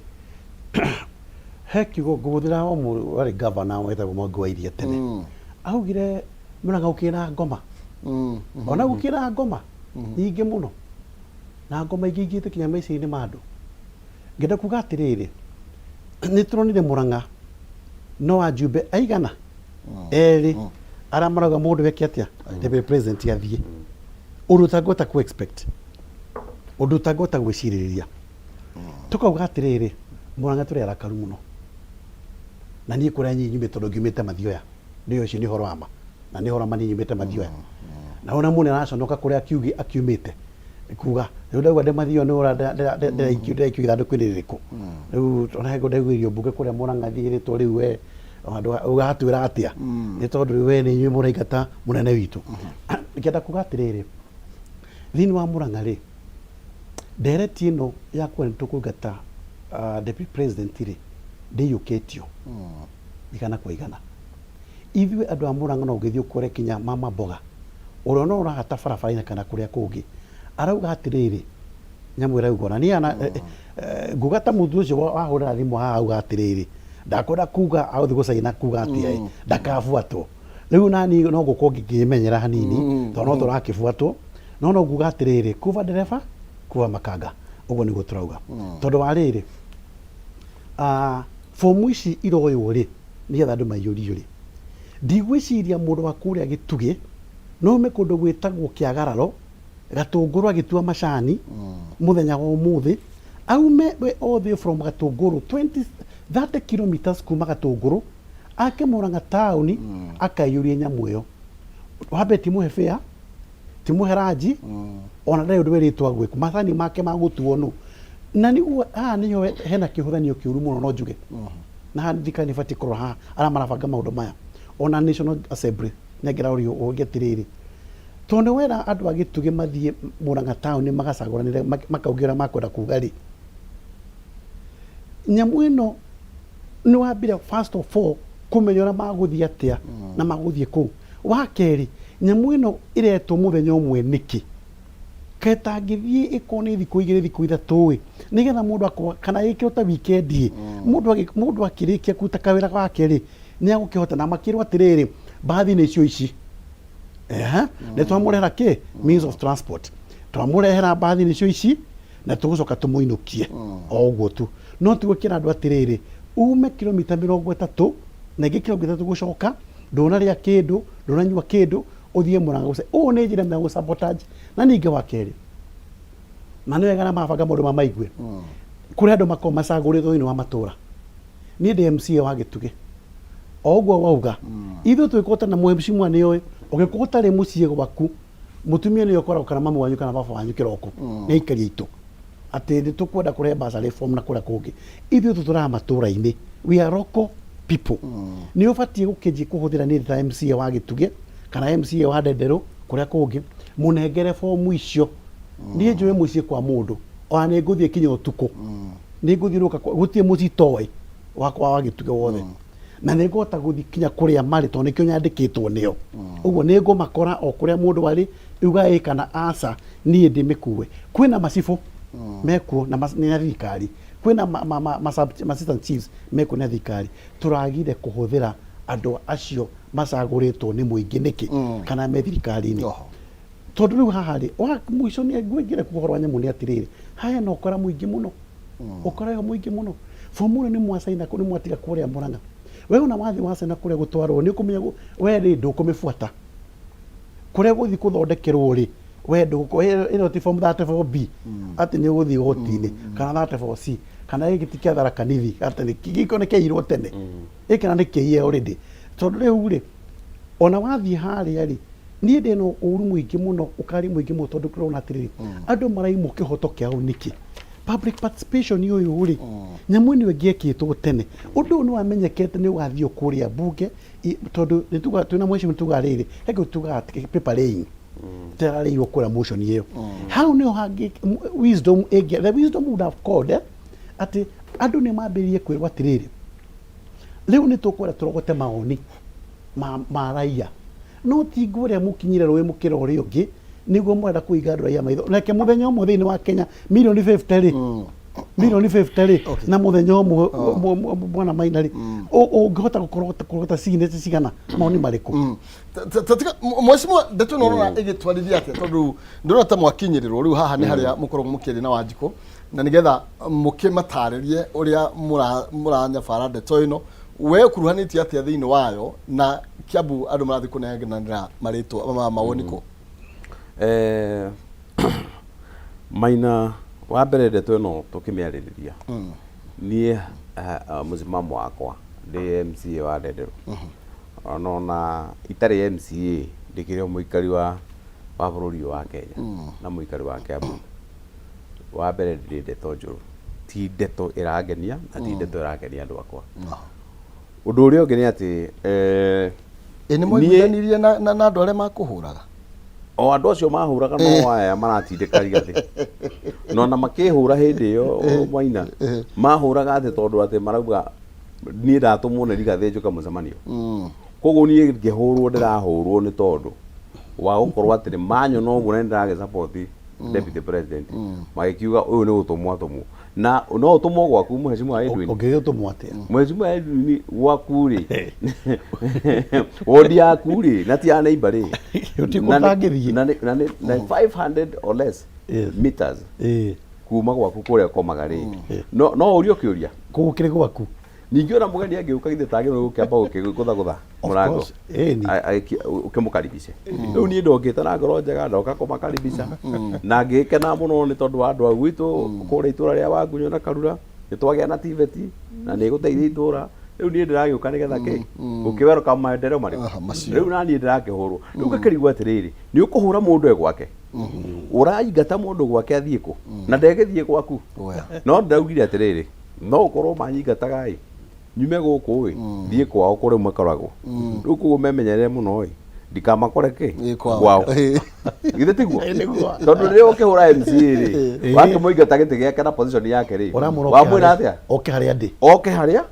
Speaker 4: he kiugo ngũhũthĩra o mũndũ warĩ gavana wetagwo Mwangi wa Iria tene augire Mũrang'a gũkĩrĩ na ngoma ona gũkĩrĩ na ngoma nyingĩ mũno na ngoma ingĩ ingĩte kinya maica-inĩ ma andũ. Ngenda kuga atĩrĩrĩ Nĩ tũronire Murang'a no ajumbe aigana erĩ arĩa marauga mũndũ eke atĩa, deputy president athiĩ, ũndũ ũtangĩhota ku expect, ũndũ ũtangĩhota gwĩcirĩrĩria. Tũkauga atĩrĩrĩ, Murang'a tũrĩ arakaru mũno, na niĩ kũrĩa niĩ nyumĩte, tondũ ngiumĩte Mathioya, nĩ ũcio nĩ ũhoro wa ma, na nĩ ũhoro ma, niĩ nyumĩte Mathioya, na ona mũndũ nĩ araconoka kũrĩa akiumĩte kuga rĩu ndauga ndĩ Mathioya, nĩ ũra ndĩraikio ithandũkũ-inĩ rĩrĩkũ rĩu? Ona he ndaiguirio mbunge kũrĩa Murang'a thiĩrĩtwo rĩu, we ũgatwĩra atĩa? Nĩ tondũ rĩu we nĩ inyuĩ mũraingata mũnene witũ. Ngĩenda kuga atĩrĩrĩ, thĩinĩ wa Murang'a rĩ, ndereti ĩno ya kuga nĩ tũkũingata deputy president rĩ, ndĩiyũkĩtio igana kwa igana. Ithuĩ andũ a Murang'a, no ũngĩthiĩ ũkore kinya mama mboga ũrĩa no ũrahata barabara-inĩ kana kũrĩa kũngĩ, arauga atĩrĩrĩ, nyamũ ĩrauga ona niĩ ana nguga ta mũthuri ũcio wahũrĩra thimũ haha, auga atĩrĩrĩ, ndakwenda kuga agũthiĩ gũcaina kuga atĩa ĩ, ndakabuatwo. Rĩu nani no gũkorwo ngĩmenyera hanini, tondũ no tũrakĩbuatwo, no nguga atĩrĩrĩ, kuba ndereba kuba makanga, ũguo nĩguo tũrauga. Tondũ wa rĩrĩ, bomu ici iroywo rĩ, nĩgetha andũ maiyũrio rĩ, ndigwĩciria mũndũ wa kũrĩa Gĩtugĩ no ume kũndũ gwĩtagwo Kĩagararo Gatũngũrũ agĩtua macani mũthenya wa ũmũthĩ, aume we all the way from Gatũngũrũ, 20 30 kilometers kuma Gatũngũrũ, ake Murang'a taũni akaiyũrie nyamũ ĩyo. Wambe timũhe fare, timũhe ranji, ona ndarĩ ũndũ werĩtwo agwĩkwo, macani make magũtuo nũ? Na nĩguo haha nĩho hena kĩhũthanio kĩũru mũno, no njuge na haha thirikari nĩ ĩbatiĩ kũrora haha arĩa marabanga maũndũ maya, ona National Assembly nengera ũrio ũngĩ atĩrĩrĩ, tondũ nĩ wera andũ a Gĩtugĩ mathiĩ Murang'a taũni magacagũranĩre, makauge ũrĩa makwenda kuga rĩ, nyamũ ĩno nĩ wambire first of all kũmenya ũrĩa magũthiĩ atĩa na magũthiĩ kũu. Wa kerĩ, nyamũ ĩno ĩretwo mũthenya ũmwe nĩkĩ? Kaĩ tangĩthiĩ ĩkorwo nĩ thikũ 2, thikũ 3 ĩ, nĩgetha mũndũ akorwo kana ĩkĩrwo ta weekend ĩ, mũndũ akĩrĩkia kũruta kawĩra gake rĩ, nĩ agũkĩhota na makĩrwo atĩrĩrĩ, mbathi nĩcio ici. Ehe, nĩ twamũrehera kĩ means of transport, twamũrehera mbathi nĩcio ici, na tũgũcoka tũmũinũkie o ũguo tu. No ti gwĩkĩra andũ atĩrĩrĩ, ume kilomita 30 na ingĩ kilomita 3 gũcoka, ndũnarĩa kĩndũ, ndũnanyua kĩndũ, ũthiĩ Murang'a gũce ũũ nĩ njĩra ĩmwe ya gũ sabotage. Na ningĩ wa kerĩ, na nĩ wega na mabanga maũndũ ma maigue, kũrĩ andũ makoragwo macagũrĩtwo thĩinĩ wa matũra. Niĩ ndĩ MCA wa Gĩtugĩ, o ũguo wauga, ithuĩ twĩkũta na mheshimiwa nĩ oĩ, ũngĩkorwo ũtarĩ mũciĩ gwaku, mũtumia nĩwe ũkoragwo kana mamu wanyu kana baba wanyu kĩroko, nĩ aikari aitũ atĩ nĩ tũkwenda kũrehe bursary form na kũrĩa kũngĩ. Ithuĩ tũtũraga matũra-inĩ, we are local people. Nĩ ũbatiĩ gũkĩnjia kũhũthĩra niĩ ta MCA wa Gĩtugĩ kana MCA wa Ndenderũ kũrĩa kũngĩ, mũnengere bomu icio. Niĩ njũĩ mũciĩ kwa mũndũ, ona nĩ ngũthiĩ kinya ũtukũ, nĩ ngũthiũrũrũka, gũtirĩ mũciĩ itoĩ wakwa wa Gĩtugĩ wothe, na nĩ ngũhota gũthiĩ kinya kũrĩa marĩ, tondũ nĩkĩo nyandĩkĩtwo nĩo. Ũguo nĩ ngũmakora o kũrĩa mũndũ arĩ, uga ĩ kana aca, niĩ ndĩmĩkue. Kwĩna macibũ mekuo na nĩ a thirikari, kwĩna ma assistant chiefs mekuo nĩ a thirikari. Tũragire kũhũthĩra andũ acio macagũrĩtwo nĩ mũingĩ nĩkĩ, kana me thirikari-inĩ? Tondũ rĩu haha rĩ, wa mũico nĩ ngwĩngĩre kuga ũhoro wa nyamũ nĩ atĩrĩrĩ, haha hena ũkora mũingĩ mũno, ũkora ũyũ mũingĩ mũno. Bomu ĩno nĩ mwacaina, nĩ mwatiga kũrĩa Murang'a, we ona wathiĩ wacaina kũrĩa gũtwarwo, nĩ ũkũmenya we rĩ ndũkũmĩbuata kũrĩa gũthiĩ kũthondekerwo rĩ, we ndũgũko ĩno ti form 34B atĩ nĩ ũgũthiĩ igoti-inĩ, kana 34C, kana gĩkĩ ti kĩa Tharaka Nithi, atĩ nĩ gĩko nĩ kĩairwo tene, gĩkĩ na nĩ kĩiye already. Tondũ rĩu rĩ, ona wathiĩ harĩa rĩ, niĩ ndĩna ũru mũingĩ mũno, ũkari mũingĩ mũno, tondũ kũrona atĩrĩrĩ, andũ maraimwo kĩhoto kĩao nĩkĩ? Public participation ũyũ rĩ, nyamũ ĩno ĩngĩekĩtwo tene, ũndũ ũyũ nĩ wamenyekete nĩ ũgathiĩ kũrĩa mbunge, tondũ nĩ tuga twĩna mheshimiwa, tuga rĩrĩ, he kĩndũ tugaga atĩ paper laying tĩrarĩirwo kũrĩa, motion ĩyo hau nĩho hangĩ wisdom ĩngĩ, the wisdom would have called, atĩ andũ nĩ mambĩrĩrie kwĩrwo atĩrĩrĩ, rĩu nĩ tũkwenda tũrogote mawoni ma raia, no ti ngũrĩa mũkinyire rũĩ mũkĩra ũrĩa ũngĩ nĩguo mwenda kũiga andũ raia maitho. Reke mũthenya ũmwe thĩinĩ wa Kenya milioni 50 rĩ. Mirioni 50 rĩ, na mũthenya ũmwe, bwana Maina rĩ, ũngĩhota gũkorwo kũrogota signature cigana? Maoni marĩkũ?
Speaker 1: Tiga mheshimiwa, ndeto ĩno ũrona ĩgĩtwarithia atĩa? Tondũ ndĩrona ta mwakinyĩrĩrwo rĩu haha nĩ harĩa mũkoragwo mũkĩaria na Wanjikũ na nĩgetha mũkĩmatarĩrie ũrĩa mũranyabara ndeto ĩno. We ũkuruhanĩtio atĩa thĩinĩ wayo, na Kiambu andũ marathiĩ kũnenganĩra marĩtwa mawoni kũ?
Speaker 3: Maina, wa mbere, ndeto ĩno tũkĩmĩarĩrĩria, niĩ mũsimamo wakwa ndĩ MCA wa Ndenderũ, ona itarĩ MCA, ndĩkĩrĩ o mũikari wa bũrũri ũyũ wa Kenya na mũikari wa Kiambu. Wa mbere, ndĩrĩ ndeto njũru, ti ndeto ĩrangenia na ti ndeto ĩrakenia andũ akwa. Ũndũ ũrĩa ũngĩ nĩ atĩ
Speaker 1: Ĩ nĩ mwaiguithanirie na andũ arĩa makũhũraga?
Speaker 3: O andũ acio mahũraga no aya maratindĩka Rigathĩ, no na makĩhũra hĩndĩ ĩyo, Maina, mahũraga atĩ tondũ atĩ marauga niĩ ndatũmwo nĩ Rigathĩ njũke mũcemanio. Koguo niĩ ngĩhũrwo, ndĩrahũrwo nĩ tondũ wa gũkorwo atĩ nĩ manyona ũguo na nĩ ndĩragĩ support deputy president, magĩkiuga ũyũ nĩ gũtũmwo atũmwo, na no ũtũmwo gwaku, mheshimiwa Edwin.
Speaker 4: Ũngĩgĩtũmwo atĩa?
Speaker 3: Mheshimiwa Edwin, gwaku rĩ, wodi yaku rĩ, na ti ya neighbor rĩ,
Speaker 4: Gũtirĩ kũndũ angĩthiĩ.
Speaker 3: Na nĩ 500 or less meters kuma gwaku kũrĩa komaga rĩ, no ũrio kĩũria.
Speaker 4: Kũu kĩrĩ gwaku.
Speaker 3: Ningĩ ona mũgeni angĩũka, githĩ tagĩrĩirwo gũkĩamba gũkĩgũthagũtha
Speaker 4: Of
Speaker 3: mũrango
Speaker 4: course. Ĩni.
Speaker 3: Ũkĩmũkaribishe? Rĩu niĩ ndokĩte na ngoro njega, ndoka kũmakaribisha na ngĩkena mũno nĩ tondũ wa andũ a gwitũ kũrĩa itũra rĩa Wangunyũ na Karura. Nĩ twagĩa na TVET na nĩ ĩgũteithia itũra. Rĩu niĩ ndĩragĩũka nĩgetha kĩ gũkĩwerũka maendeleo marĩkũ?
Speaker 1: Aha, macio.
Speaker 3: Rĩu na niĩ ndĩrakĩhũrwo. Rĩu ngakĩrigwo atĩrĩrĩ, nĩ ũkũhũra mũndũ e gwake, ũraingata mũndũ gwake athiĩ kũ na ndegĩthiĩ gwaku?
Speaker 1: Oya.
Speaker 3: No ndĩraugire atĩrĩrĩ, no ũkorwo manyingataga ĩ nyume gũkũ ĩ thiĩ kwao kũrĩa makoragwo. Rĩu koguo memenyerere mũno ĩ ndikamakore kĩ
Speaker 1: Ĩ, kwao.
Speaker 3: Kwao. Githĩ tiguo? Tondũ rĩrĩa ũkĩhũra MCA rĩ, wakĩmũingata gĩtĩ gĩake na position yake rĩ,
Speaker 4: Ũramwĩra oke
Speaker 3: wamwĩra atĩa?
Speaker 4: Oke harĩa ndĩ.
Speaker 3: Oke harĩa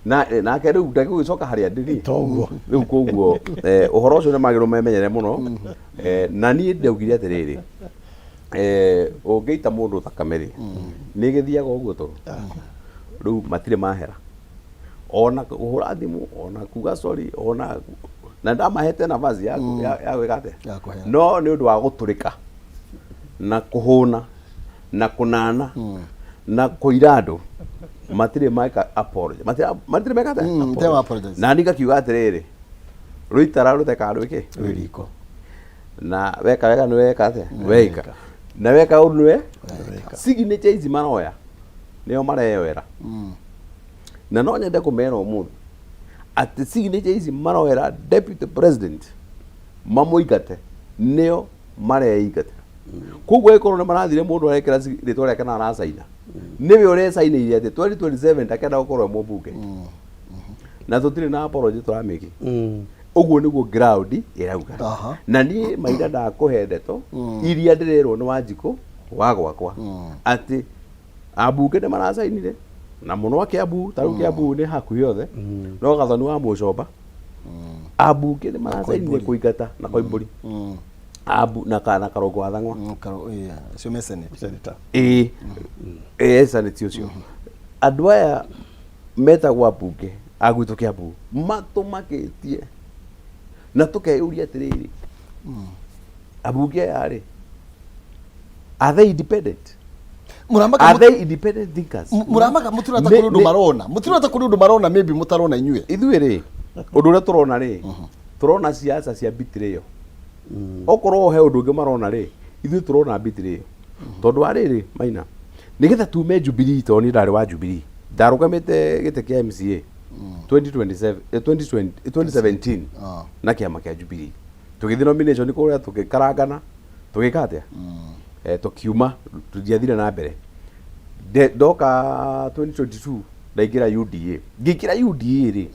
Speaker 3: na nake rĩu ndagũgĩcoka harĩa ndĩ.
Speaker 4: Toguo.
Speaker 3: Rĩu koguo ũhoro ũcio nĩ magĩrĩirwo memenyere mũno. Na niĩ ndaugire atĩrĩrĩ, ũngĩita mũndũ thakame rĩ, nĩ ĩgĩthiaga ũguo tũrũ. Rĩu matirĩ mahera ona kũhũra thimũ, ona kuga sorry, ona na ndamahete nafasi ya gwĩka atĩa?
Speaker 1: Ya kũhera.
Speaker 3: No nĩ ũndũ wa gũtũrĩka na kũhũna na kũnana na kũira andũ, matirĩ meka apology, matirĩ meka atĩa?
Speaker 1: Matirĩ ma apologize.
Speaker 3: Na niĩ ngakiuga atĩrĩrĩ, rũitara rũtekaga rwĩkĩ?
Speaker 4: Rwĩ riko.
Speaker 3: Na weka wega nĩ weka atĩa? Weka na weka ũru nĩ we signature ici maroya nĩo mareyoera. Na no nyende kũmera ũmũthĩ atĩ signature ici maroera deputy president mamũingate, nĩo mareingata. Koguo angĩkorwo nĩ marathire mũndũ arekĩra rĩtwa rĩake na aracaina, nĩwe ũrecainĩire atĩ 2027 ndakenda gũkorwo e mũmbunge, na tũtirĩ na apology tũramĩki. Ũguo nĩguo ground ĩrauga. Na niĩ Maina ndakũhe ndeto iria ndĩrerwo nĩ Wanjikũ wa gwakwa atĩ ambunge nĩ maracainire na mũno a Kiambu. Ta rĩu Kiambu nĩ hakuhĩ othe, no Gathoni wa Mũcomba, ambunge nĩ maracainire
Speaker 1: Koimbũri.
Speaker 3: kũingata na Koimbũri ambu na Karũngũ wa Thang'wa.
Speaker 1: Yeah, acio me Senate.
Speaker 4: Senator.
Speaker 3: Ĩĩ, senate ũcio andũ aya metagwo ambunge a gwitũ Kiambu matũmakĩtie na tũkeyũria atĩrĩrĩ, ambunge aya rĩ, are they independent?
Speaker 1: Mũramaka
Speaker 3: Are they independent thinkers?
Speaker 1: Mũramaka mũtirona ta kũrĩ ũndũ marona, mũtirona ta kũrĩ ũndũ marona maybe mũtarona inyuĩ?
Speaker 3: Ithuĩ rĩ, ũndũ ũrĩa tũrona rĩ, tũrona siasa cia betrayal. Okorwo he ũndũ ũngĩ marona rĩ, ithuĩ tũrona betrayal, tondũ wa rĩrĩ, Maina, nĩgetha tume Jubilee, tondũ niĩ ndarĩ wa Jubilee, ndarũgamĩte gĩtĩ kĩa MCA 2027, 2020, 2017 na kĩama kĩa Jubilee, tũgĩthiĩ nomination kũrĩa, tũgĩkarangana, tũgĩka atĩa, tũkiuma, tũtiathire na mbere. Ndoka 2022 ndaingĩra UDA. Ngĩingĩra UDA rĩ,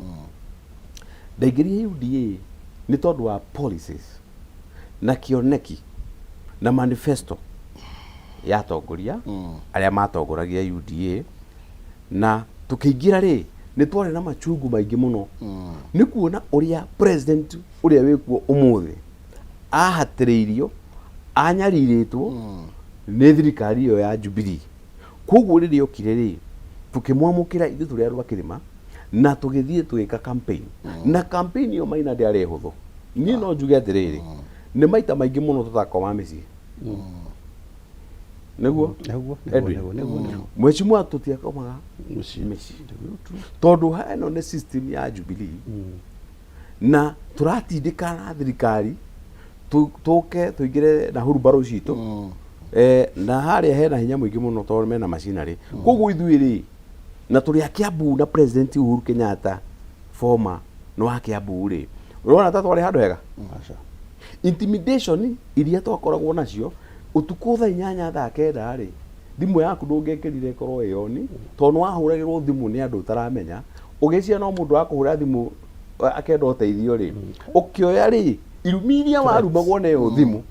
Speaker 3: ndaingĩrire UDA nĩ tondũ wa policies na kĩoneki na manifesto ya atongoria arĩa matongoragia UDA. Na tũkĩingĩra rĩ, nĩ twarĩ na machungu maingĩ mũno nĩ kuona ũrĩa president ũrĩa wĩkuo ũmũthĩ ahatĩrĩirio, anyarirĩtwo nĩ thirikari ĩyo ya Jubilee. Koguo rĩrĩa okire rĩ, tũkĩmwamũkĩra ithuĩ tũrĩ andũ a kĩrĩma na tũgĩthiĩ tũgĩka campaign. Na campaign ĩyo Maina ndĩarĩ hũthũ. Niĩ no njuge atĩrĩrĩ, nĩ maita maingĩ mũno tũtakoma mĩciĩ. Nĩguo?
Speaker 4: Nĩguo, nĩguo,
Speaker 3: Edwin.
Speaker 4: nĩguo, nĩguo, nĩguo.
Speaker 3: Mheshimiwa tũtiakomaga
Speaker 4: Mũciĩ.
Speaker 3: mĩciĩ. Tondũ ĩno nĩ system ya Jubilee na tũratindĩka na thirikari tũke tũingĩre na hurumbarũ citũ na harĩa hena hinya mũingĩ mũno tondũ mena macinarĩ. Koguo ithuĩ rĩ, na tũrĩ a Kiambu na President Uhuru Kenyatta former nĩ wa Kiambu rĩ, ũrona ta twarĩ handũ hega?
Speaker 4: Aca.
Speaker 3: Intimidation iria twakoragwo nacio ũtukũ thaa 8 thaa 9 rĩ, thimũ yaku ndũngĩekĩrire ĩkorwo ĩ on, tondũ nĩ wahũragĩrwo thimũ nĩ andũ ũtaramenya, ũgĩciria no mũndũ wakũhũra thimũ akenda ũteithio rĩ, ũkĩoya rĩ, irumi iria warumagwo nayo thimũ,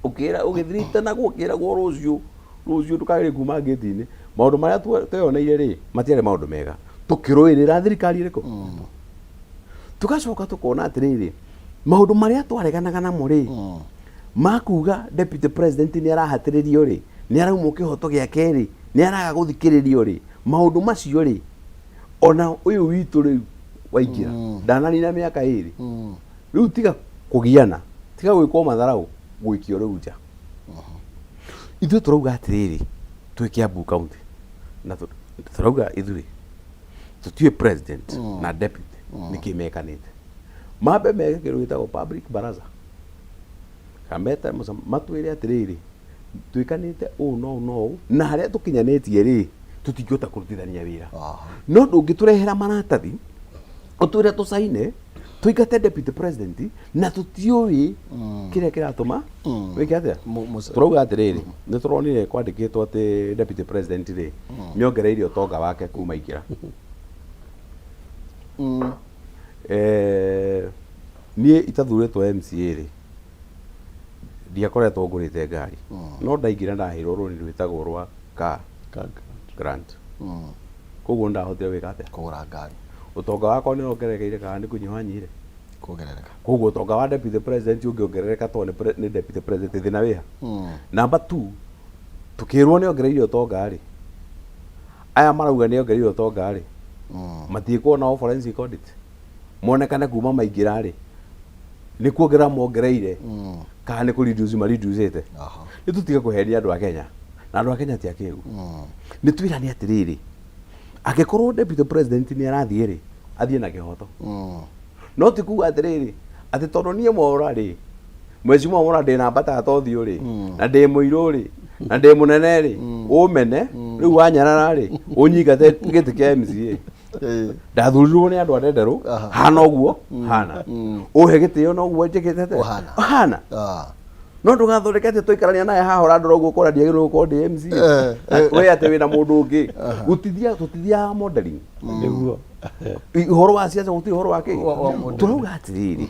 Speaker 3: ũkĩra ũgĩthiritanagwo ũkĩragwo rũciũ rũciũ ndũkagĩre kuma ngĩti-inĩ. Maũndũ marĩa tweyoneire rĩ, matiarĩ maũndũ mega. Tũkĩrũĩrĩra thirikari ĩrĩkũ? Tũgacoka tũkona atĩrĩrĩ, maũndũ marĩa twareganaga namo rĩ, makuga deputy president nĩ arahatĩrĩrio rĩ, nĩ araumwo kĩhoto gĩake rĩ, nĩ araga gũthikĩrĩrio rĩ, maũndũ macio rĩ, ona ũyũ witũ rĩu waingĩra ndananina mĩaka 2, rĩu tiga kũgiana, tiga gwĩkwo matharau, gũikio rĩu nja. Ithuĩ tũrauga atĩrĩrĩ, twĩ Kiambu County na tũrauga ithuĩ tũtiũĩ president na deputy nĩkĩ mekanĩte. Mambe meke kĩndũ gĩtagwo public baraza, kamete matwĩre atĩrĩrĩ, twĩkanĩte ũũ na ũũ na ũũ, na harĩa tũkinyanĩtie rĩ, tũtingĩhota kũrutithania wĩra. No ndũngĩtũrehera maratathi ũtwĩre tũcaine tũingate deputy president na tũtiũĩ kĩrĩa kĩratũma wĩke atĩa. Tũrauga atĩrĩrĩ, nĩ tũronire kwandĩkĩtwo atĩ deputy president rĩ, nĩongereire ũtonga wake kuma ingĩra. Niĩ itathurĩtwo MCA rĩ, ndiakoretwo ngũrĩte ngari, no ndaingĩra ndaheirwo rũni rwĩtagwo rwa car grant. Koguo ndahotire gwĩka atĩa?
Speaker 1: Kũgũra ngari.
Speaker 3: Ũtonga wakwa nĩ wongererekeire kana nĩ kũnyihanyihire?
Speaker 1: Kuongerereka.
Speaker 3: Koguo ũtonga wa deputy president ũngĩongerereka tondũ nĩ deputy president, thĩna wĩha? Number 2, tukĩrwo nĩ ongereire ũtonga rĩ, aya marauga nĩ ongereire ũtonga rĩ, matiĩkwo nao forensic audit monekane kuma maingĩra rĩ, nĩ kuongerera mongereire kana nĩ kũ reduce ma reduce-ĩte. Nĩ tũtige kũhenia andũ a Kenya, na andũ a Kenya ti akĩgu. Nĩ twĩrane atĩrĩrĩ, angĩkorwo deputy president nĩ arathiĩ rĩ, athiĩ na kĩhoto. No ti kuga atĩrĩrĩ, atĩ tondũ niĩ Mwaũra rĩ, Mheshimiwa Mwaũra ndĩ na mbatata ũthiũ rĩ, na ndĩ mũirũ rĩ, na ndĩ mũnene rĩ, ũmene, rĩu wanyarara rĩ, ũnyingate gĩtĩ kĩa MCA. Ndathurirwo nĩ andũ a Ndenderũ, hana ũguo, hana. Ũhe gĩtĩo na ũguo njĩkĩte atĩa?
Speaker 1: Ũhana.
Speaker 3: Hana. No ndũgathondeke atĩ tũikarania naye haha ũrandora ũguo ũkona ndiagĩrĩirwo gũkorwo ndĩ MCA. We atĩ wĩna mũndũ ũngĩ. Gũtithia, tũtithiaga modeling.
Speaker 4: Nĩguo.
Speaker 3: Ũhoro wa siasa gũtirĩ ũhoro wa kĩ?
Speaker 1: Wa modeling.
Speaker 3: Tũrauga atĩrĩrĩ,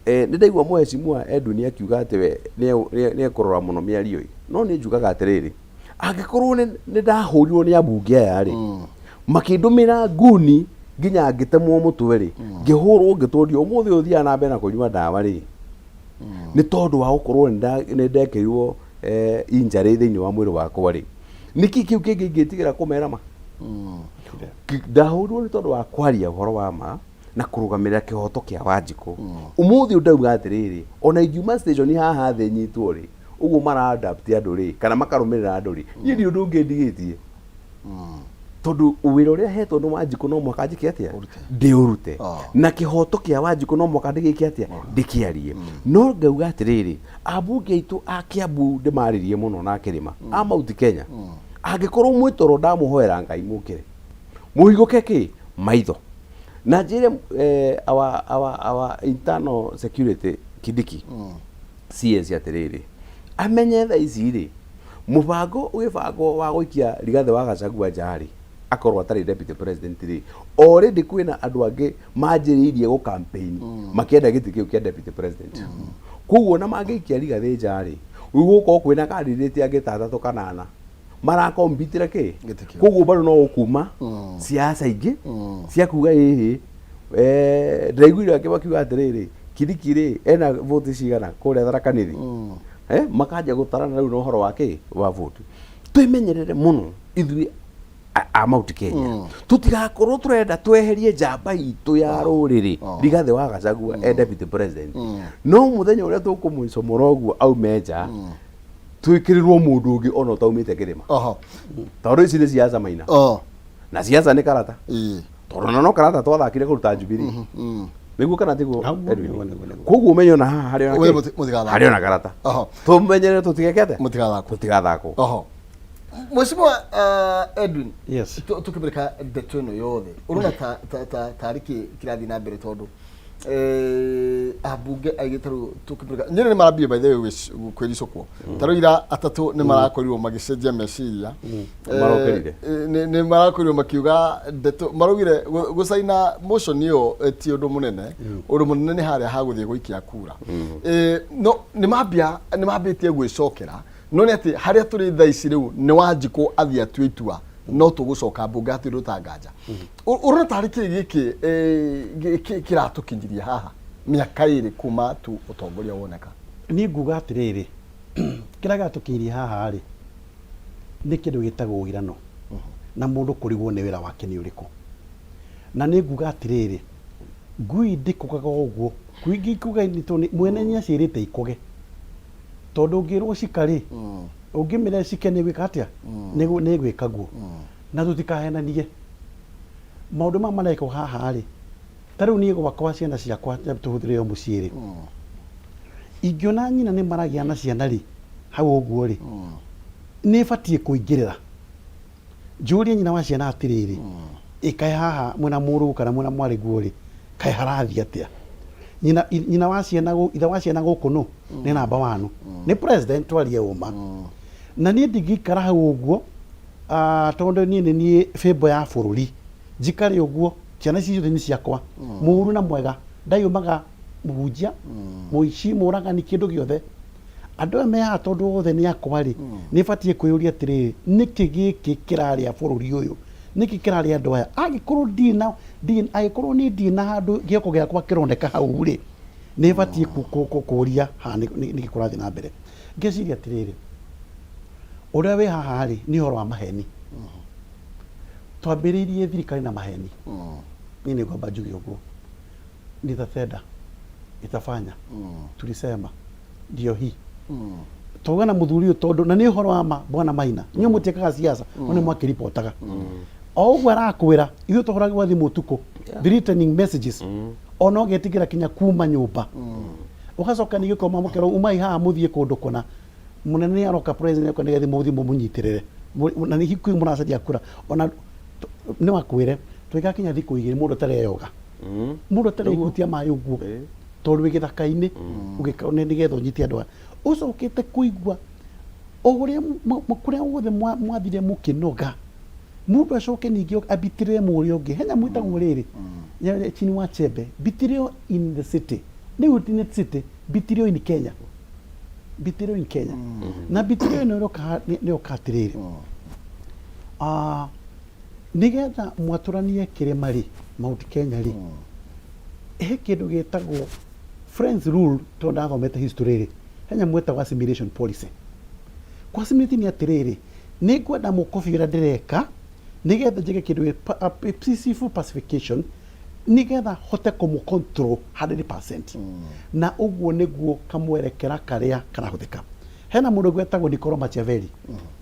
Speaker 3: nĩ ndaigua Mheshimiwa Edwin akiuga atĩ we nĩ ekũrora mũno mĩario ĩ. No niĩ njugaga atĩrĩrĩ, angĩkorwo nĩ ndahũrirwo nĩ ambunge aya rĩ, makĩndũmĩra nguni nginya ngĩtemwo mũtwe rĩ, ngĩhũrwo ngĩtũndio, ũmũthĩ ũyũ thiaga na mbere na kũnyua ndawa rĩ, nĩ tondũ wa gũkorwo nĩ ndekĩrirwo injury thĩinĩ wa mwĩrĩ wakwa rĩ, nĩkĩ kĩu kĩngĩ ingĩtigĩra kũmera ma? Ndahũrirwo nĩ tondũ wa kwaria ũhoro wa ma na kũrũgamĩrĩra kĩhoto kĩa Wanjikũ. Ũmũthĩ ũyũ ndauga atĩrĩrĩ, ona ingiuma station haha thĩ nyitwo rĩ, ũguo mara adapt andũ rĩ, kana makarũmĩrĩra andũ rĩ, niĩ ndirĩ ũndũ ũngĩ ndigĩtie. Tondũ wĩra ũrĩa hetwo nĩ Wanjikũ no mũhaka njĩke atĩa? Ndĩũrute. Na kĩhoto kĩa Wanjikũ no mũhaka ndĩgĩke atĩa? Ndĩkĩarie. No ngauga atĩrĩrĩ, ambunge aitũ a Kiambu ndĩmarĩrie mũno na Kĩrĩma, a Mount Kenya, angĩkorwo mwĩ toro ndamũhoera Ngai mũkĩre. Mũhingũke kĩ? Maitho. Na njĩre our internal security Kindiki, CS atĩrĩrĩ, amenye thaa ici rĩ, mũbango ũgĩbangwo wa gũikia Rigathĩ wa Gachagua nja rĩ, akorwo atarĩ deputy president rĩ, already kwĩna andũ angĩ manjĩrĩirie gũ campaign makĩenda gĩtĩ kĩu kĩa deputy president. Koguo ona mangĩikia Rigathĩ nja rĩ, gũgũkorwo kwĩna candidate angĩ ta atatũ kana ana marakompitĩra kĩ.
Speaker 1: Gĩtĩ kĩu.
Speaker 3: Koguo bado no gũkuma siasa ingĩ cia kuga ĩhĩ, ndĩraiguire angĩ makiuga atĩrĩrĩ, Kindiki rĩ ena voti cigana kũrĩa Tharaka Nithi, makanjia gũtarana rĩu na ũhoro wa kĩ wa voti. Twĩmenyerere mũno ithuĩ a Mount Kenya, tũtigakorwo tũrenda tweherie njamba itũ ya rũrĩrĩ Rigathĩ wa Gachagua e deputy president, no mũthenya ũrĩa tũkũmũcomora ũguo aume nja, twĩkĩrĩrwo mũndũ ũngĩ ona ũtaumĩte kĩrĩma, tondũ ici nĩ siasa maina, na siasa nĩ karata, tondũ ona no karata twathakire kũruta Jubilee, nĩguo kana tiguo?
Speaker 4: Nĩguo,
Speaker 3: Edwin?
Speaker 4: Nĩguo, nĩguo, nĩguo.
Speaker 3: Koguo ũmenye ona haha harĩ ona
Speaker 1: We
Speaker 3: kĩ?
Speaker 1: mũtigathakwo.
Speaker 3: Harĩ ona karata. Tũmenyere tũtigeke atĩa?
Speaker 1: Mũtigathakwo.
Speaker 3: Tũtigathakwo.
Speaker 1: Oho, Mheshimiwa Edwin,
Speaker 4: Yes.
Speaker 1: tukĩmĩrĩka ndeto ĩno yothe, ũrona ta tarĩ kĩ kĩrathiĩ na mbere, tondũ ambunge aingĩ tarĩu tukĩmĩrĩka Nyĩrĩ nĩ marambia, by the way, kwĩricũkwo. Tarĩu ira atatũ nĩ marakorirwo magĩcenjia meciria.
Speaker 3: Marokĩrire.
Speaker 1: Nĩ marakorirwo makiuga ndeto maraugire gũcaina motion ĩyo ti ũndũ mũnene, ũndũ mũnene nĩ harĩa hagũthiĩ gũikia kura. No nĩ mambia nĩ mambĩtie gwĩcokera, no nĩ atĩ harĩa tũrĩ thaa ici rĩu nĩ Wanjikũ athiĩ atue itua, no tũgũcoka mbunge hatirĩ ũtanganja. Ũrona tarĩ kĩ gĩkĩ kĩratũkinyirie haha mĩaka 2 kuma tu ũtongoria woneka?
Speaker 4: Niĩ nguga atĩrĩrĩ, kĩrĩa gĩratũkinyĩria haha rĩ, nĩ kĩndũ gĩtagwo ũirano na mũndũ kũrigwo nĩ wĩra wake nĩ ũrĩkũ. Na nĩ nguga atĩrĩrĩ, ngui ndĩkũgaga ũguo, ngui ingĩkũga nĩ tondũ mwene nĩ aciĩrĩte ikũge, tondũ ũngĩrwo cika rĩ, ũngĩmĩra cike nĩ gwĩka atĩa? Nĩ gwĩka guo. Na tũtikahenanie, maũndũ maya marekwo haha rĩ, ta rĩu niĩ gwakwa ciana ciakwa tũhũthĩre o mũciĩ rĩ, ingĩona nyina nĩ maragĩa na ciana rĩ, hau ũguo rĩ, nĩ batiĩ kũingĩrĩra njũrie nyina wa ciana atĩrĩrĩ, ĩkaĩ haha mwĩna mũrũ kana mwĩna mwarĩ guo rĩ, kaĩ harathiĩ atĩa? Nyina wa ciana ithe wa ciana gũkũ nũ nĩ namba wanu nĩ president, twarie ũma. Na niĩ ndingĩikara hau ũguo, tondũ niĩ nĩ niĩ bĩmbo ya bũrũri, njikare ũguo ciana ici ciothe nĩ ciakwa, mũũru na mwega, ndayumaga mũhunjia, mũici, mũragani, kĩndũ gĩothe, andũ aya me haha tondũ othe nĩ akwa rĩ, nĩ batiĩ kwĩyũria atĩrĩrĩ, nĩkĩ gĩkĩ kĩrarĩa bũrũri ũyũ? Nĩkĩ kĩrarĩa andũ aya? Angĩkorwo ndirĩ na angĩkorwo niĩ ndirĩ na handũ gĩoko gĩakwa kĩroneka hau rĩ, nĩ batiĩ kũria haha nĩkĩ kũrathiĩ na mbere. Ngeciria atĩrĩrĩ, ũrĩa wĩ haha rĩ, nĩ ũhoro wa maheni. Twambĩrĩirie thirikari na maheni. Niĩ nĩ ngwamba njuge ũguo, nitatenda, itafanya, tulisema ndio hii twauga na mũthuri ũyũ, tondũ na nĩ ũhoro wa ma, bwana Maina, inyuĩ mũtiĩkaga siasa, no nĩ mwakĩripotaga o ũguo arakwĩra. Ithuĩ tũhũragĩrwo thimũ ũtukũ, threatening messages, ona ũgetigĩra kinya kuma nyũmba, ũgacoka ningĩ ũkoma mũkero umai haha mũthiĩ kũndũ kũna, mũnene nĩ aroka, president aroka, nĩgetha mũthiĩ mũmũnyitĩrĩre. Na nĩ hikuĩ mũracaria kura. Ona nĩ wakwĩre twĩgakinya thikũ 2 mũndũ atareyoga, mũndũ atarekutia maĩ ũguo, tondũ wĩ gĩthaka-inĩ ũgĩka nĩgetha ũnyite andũ aya ũcokete kũigua o ũrĩa kũrĩa guothe mwathire mũkĩnoga, mũndũ acoke ningĩ abitirĩre mũrĩa ũngĩ henya mwĩtagwo rĩrĩ Chinua Achebe, betrayal in the city, rĩu ti city, betrayal in Kenya, betrayal in Kenya. Na betrayal ĩno ĩroka nĩ yoka atĩrĩrĩ, nĩgetha mwatũranie kĩrĩma rĩ, Mount Kenya rĩ, he kĩndũ gĩtagwo Friends rule. Tondũ ndathomete history rĩ, he nyamũ ĩtagwo assimilation policy. Kwa assimilate nĩ atĩrĩrĩ, nĩ ngwenda mũkobi ũrĩa ndĩreka nĩgetha njĩke kĩndũ a peaceful pacification, nĩgetha hote kũmũ control 100%. Na ũguo nĩguo kamwerekera karĩa karahũthĩka. Hena mũndũ gwetagwo Niccolo Machiavelli,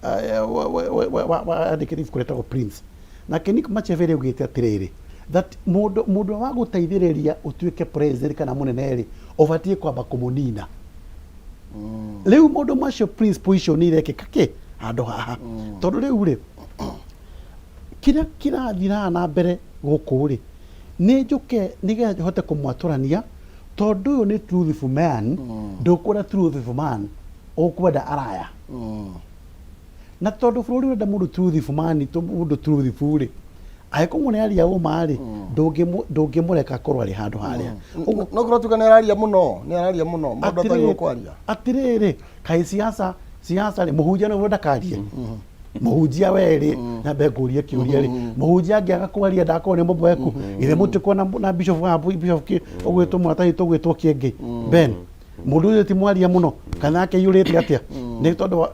Speaker 4: wandĩkĩte ibuku rĩtagwo Prince. Nake Nick Machiavelli augĩte atĩrĩrĩ, that mũndũ wa gũteithĩrĩria ũtuĩke president kana mũnene rĩ, ũbatiĩ kwamba kũmũnina. Rĩu maũndũ macio principle icio nĩ irekĩka kĩ handũ haha, tondũ rĩu rĩ, kĩrĩa kĩrathiĩ haha na mbere gũkũ rĩ, nĩ njũke nĩgetha hote kũmwatũrania, tondũ ũyũ nĩ truthful man. Ndũkwenda truthful man, ũkwenda araya. Na tondũ bũrũri ũrenda mũndũ truthful man, mũndũ truthful rĩ, angĩkorwo nĩ aria ũma rĩ, ndũngĩmũreka akorwo arĩ handũ harĩa. Ũguo
Speaker 1: No kũratuĩka nĩ araria mũno, nĩ araria mũno mũndũ atarĩ kwaria.
Speaker 4: Atĩrĩrĩ, kaĩ siasa siasa rĩ, mũhunjia nĩguo ndakarie? Mũhunjia we rĩ, nyambe ngũrie kĩũria rĩ, mũhunjia angĩaga kwaria ndakorwo nĩ mũboeku? Githĩ mũtikuona na bishop wa bishop kĩ ũgwĩtwo mũratathi tũgwĩtwo kĩengĩ Ben, mũndũ ũyũ ti mwaria mũno, kana yake iyũrĩte atĩa? Nĩ tondũ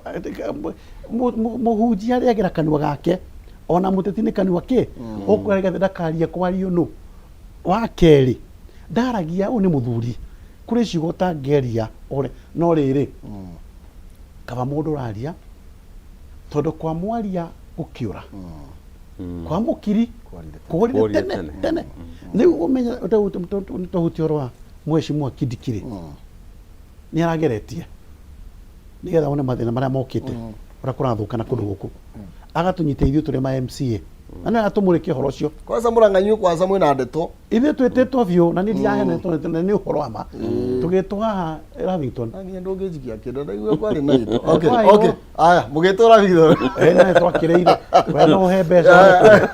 Speaker 4: mũhunjia arĩagĩra kanua gake, ona mũteti nĩ kanua kĩ ũkwĩra ndakarie kwario nũ. Wa kerĩ, ndaragia ũyũ nĩ mũthuri, kũrĩ ciugo ũtangĩaria ũrĩ no rĩrĩ, kaba mũndũ ũraria, tondũ kwa mwaria gũkĩũra, kwa mũkiri kũrire
Speaker 3: Kũrire
Speaker 4: tene
Speaker 3: tene.
Speaker 4: Tene. Rĩu ũmenye nĩtwahutia ũhoro wa mheshimiwa Kindiki rĩ, nĩ arageretie nĩgetha one mathĩna marĩa mokĩte, ũrĩa kũrathũkana kũndũ gũkũ, agatũnyita ithuĩ tũrĩ ma MCA na nĩ agatũmũrĩkia ũhoro ũcio.
Speaker 1: Kwanza Murang'a inyuĩ kwanza mwĩna ndeto.
Speaker 4: Ithuĩ twĩtĩtwo biũ na niĩ ndirahena tondũ nĩ ũhoro wa ma, tũgĩtwo haha Lavington.
Speaker 1: Na niĩ ndũngĩnjikia kĩndũ, ndaigua kwarĩ na indo. Okay.
Speaker 4: Twaheirwo.
Speaker 1: Okay, aya, mũgĩtwo Lavington.
Speaker 4: Ĩ, na twakĩrĩire we no ũhe mbeca.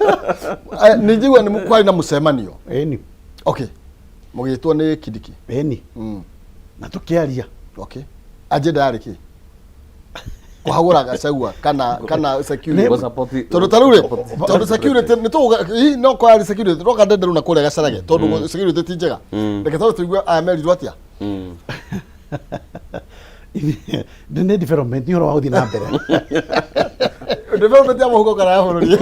Speaker 1: Nĩ njigua nĩ kwarĩ na mũcemanio.
Speaker 4: Ĩni.
Speaker 1: Okay, mũgĩtwo nĩ Kindiki.
Speaker 4: Ĩni. Na tũkĩaria.
Speaker 1: Okay, agenda yarĩ kĩ? Kũhagũra Gachagua kana security? Tondũ ta rĩu rĩ, tondũ security nĩ tũgũka hihi no kwarĩ security roka Ndenderu na kũrĩa Gacarage, tondũ security ti njega. Reke tondũ tũigue aya merirwo atĩa.
Speaker 4: Nĩ development, nĩ ũhoro wa gũthiĩ na mbere.
Speaker 1: Development ya mũhuko kana ya bũrũri?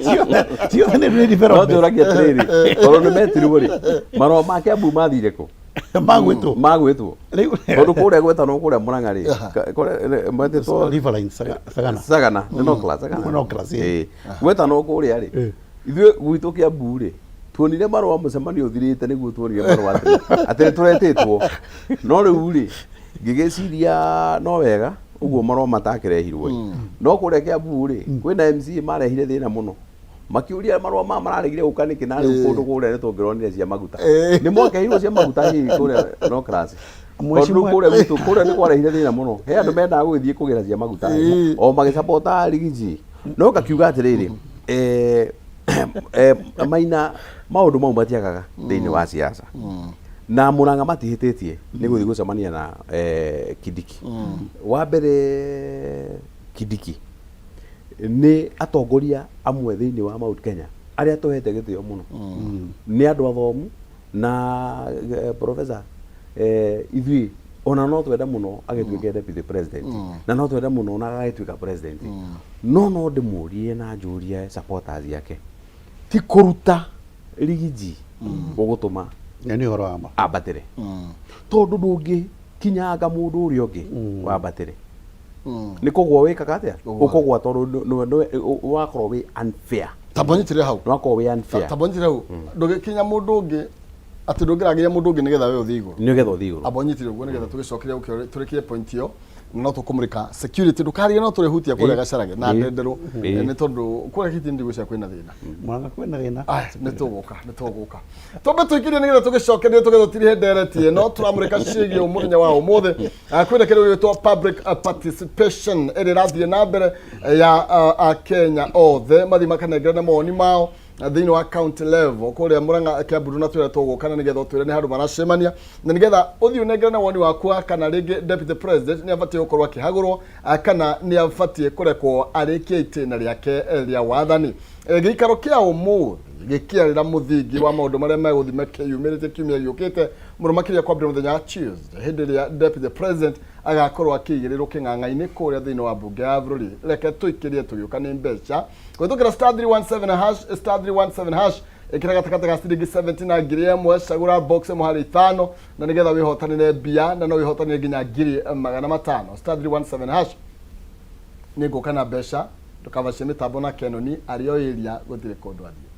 Speaker 4: Ciothe ciothe nĩ
Speaker 3: No
Speaker 4: development.
Speaker 3: njũragia atĩrĩrĩ, tondũ nĩ metirwo rĩ, marũa ma Kiambu mathire kũ?
Speaker 4: Magwĩtwo.
Speaker 3: Magwĩtwo.
Speaker 4: Rĩu
Speaker 3: Tondũ kũrĩa gwetanwo kũrĩa Murang'a rĩ, kũrĩa metĩtwo
Speaker 4: Riverine Sagana.
Speaker 3: Sagana, nĩ Nokla, Sagana.
Speaker 4: Nokla, ĩĩ.
Speaker 3: Ĩĩ. Gwetanwo kũrĩa rĩ, ithuĩ gwitũ Kiambu rĩ, tuonire marũa mũcemanio ũthirĩte, nĩguo tuonire marũa atĩ nĩ tũretĩtwo. No rĩu rĩ, ngĩgĩciria no wega ũguo marũa matakĩrehirwo ĩ. No kũrĩa Kiambu rĩ, kwĩna MCA marehire thĩna mũno, makiũria marũa ma mararegire gũka nĩkĩ, na rĩu kũndũ kũrĩa nĩ tũngĩronire cia maguta. Nĩ mwakehirwo cia maguta hihi kũrĩa Noklas? Tondũ rĩu kũrĩa gwitũ kũrĩa nĩ kwarehire thĩna mũno, he andũ mendaga gũgĩthiĩ kũgĩra cia maguta o magĩcapota Rigiji. No ngakiuga atĩrĩrĩ, Maina, maũndũ mau matiagaga thĩinĩ wa siasa, na Murang'a matihĩtĩtie nĩ gũthiĩ gũcemania na Kindiki. Wa mbere, Kindiki nĩ atongoria amwe thĩinĩ wa Mount Kenya arĩa tũhete gĩtĩo mũno, nĩ andũ athomu na professor, ithuĩ ona no twende mũno agĩtuĩke deputy president, na no twende mũno ona agagĩtuĩka president, no ndĩmũrie na njũrie supporters yake, ti kũruta Rigiji gũgũtũma
Speaker 4: Na nĩ ũhoro wa ma.
Speaker 3: Ambatĩre, tondũ ndũngĩkinyanga mũndũ ũrĩa ũngĩ wambatĩre. Nĩ kũgwa wĩkaga atĩa? Ũkũgwa, tondũ wakorwo wĩ unfair.
Speaker 1: Tambonyitire hau.
Speaker 3: Nĩ wakorwo wĩ unfair.
Speaker 1: Tambonyitire hau, ndũgĩkinya mũndũ ũngĩ, atĩ ndũngĩragĩria mũndũ ũngĩ nĩgetha we ũthiĩ igũrũ.
Speaker 3: Nĩgetha ũthiĩ igũrũ.
Speaker 1: Ambonyitire ũguo nĩgetha tũgĩcokeria gũkĩo tũrĩkie point ĩyo, no tũkũmũrĩka security, ndũkarige, no tũrĩhutia kũrĩa Gacarage na Ndenderũ, nĩ tondũ kũrĩa Gĩtini ndigwĩciria kwĩna thĩna.
Speaker 4: Murang'a kwĩna thĩna.
Speaker 1: Aya, nĩ tũgũka twambe tũikirie nĩgetha tũgĩcokerie tũgetha tũtirihe ndereti ĩno tũramũrĩka ciĩgiĩ mũthenya wa ũmũthĩ. Kwĩna kĩndũ gĩgwĩtwo public participation ĩrĩa ĩrathiĩ na mbere ya Akenya othe mathiĩ makanengerana mawoni mao thĩinĩ wa county level kũrĩa Murang'a, Kiambu na twĩra tũgũka na nĩgetha ũtwĩre nĩ handũ maracemania, na nĩgetha ũthiĩ ũnengerane woni waku wa kana rĩngĩ deputy president nĩ abatiĩ gũkorwo akĩhagũrwo, kana nĩ abatiĩ kũrekwo arĩkie itĩna rĩake rĩa wathani. Gĩikaro kĩa ũmũthĩ gĩkĩarĩra mũthingi wa maũndũ marĩa megũthiĩ makĩyumĩrĩtie kiumia gĩũkĩte, mũno makĩria kwambĩrĩria mũthenya wa Tuesday, hĩndĩ ĩrĩa deputy president agakorwo akĩigĩrĩrwo kĩng'ang'a-inĩ kũrĩa thĩinĩ wa mbunge ya bũrũri. Reke tũikĩrie tũgĩũka nĩ mbeca kũhĩtũkĩra *317 hash, *317 hash. Ĩkĩra gatagatĩ ga ciringi 70 na 1000, cagũra box ĩmwe harĩ ithano na nĩgetha wĩhotanĩre mbia, na no wĩhotanĩre nginya 500,000. *317 hash. Nĩ ngũka na mbeca, ndũkavacie mĩtambo na Kenoni arĩ o area, gũtirĩ kũndũ athiĩte.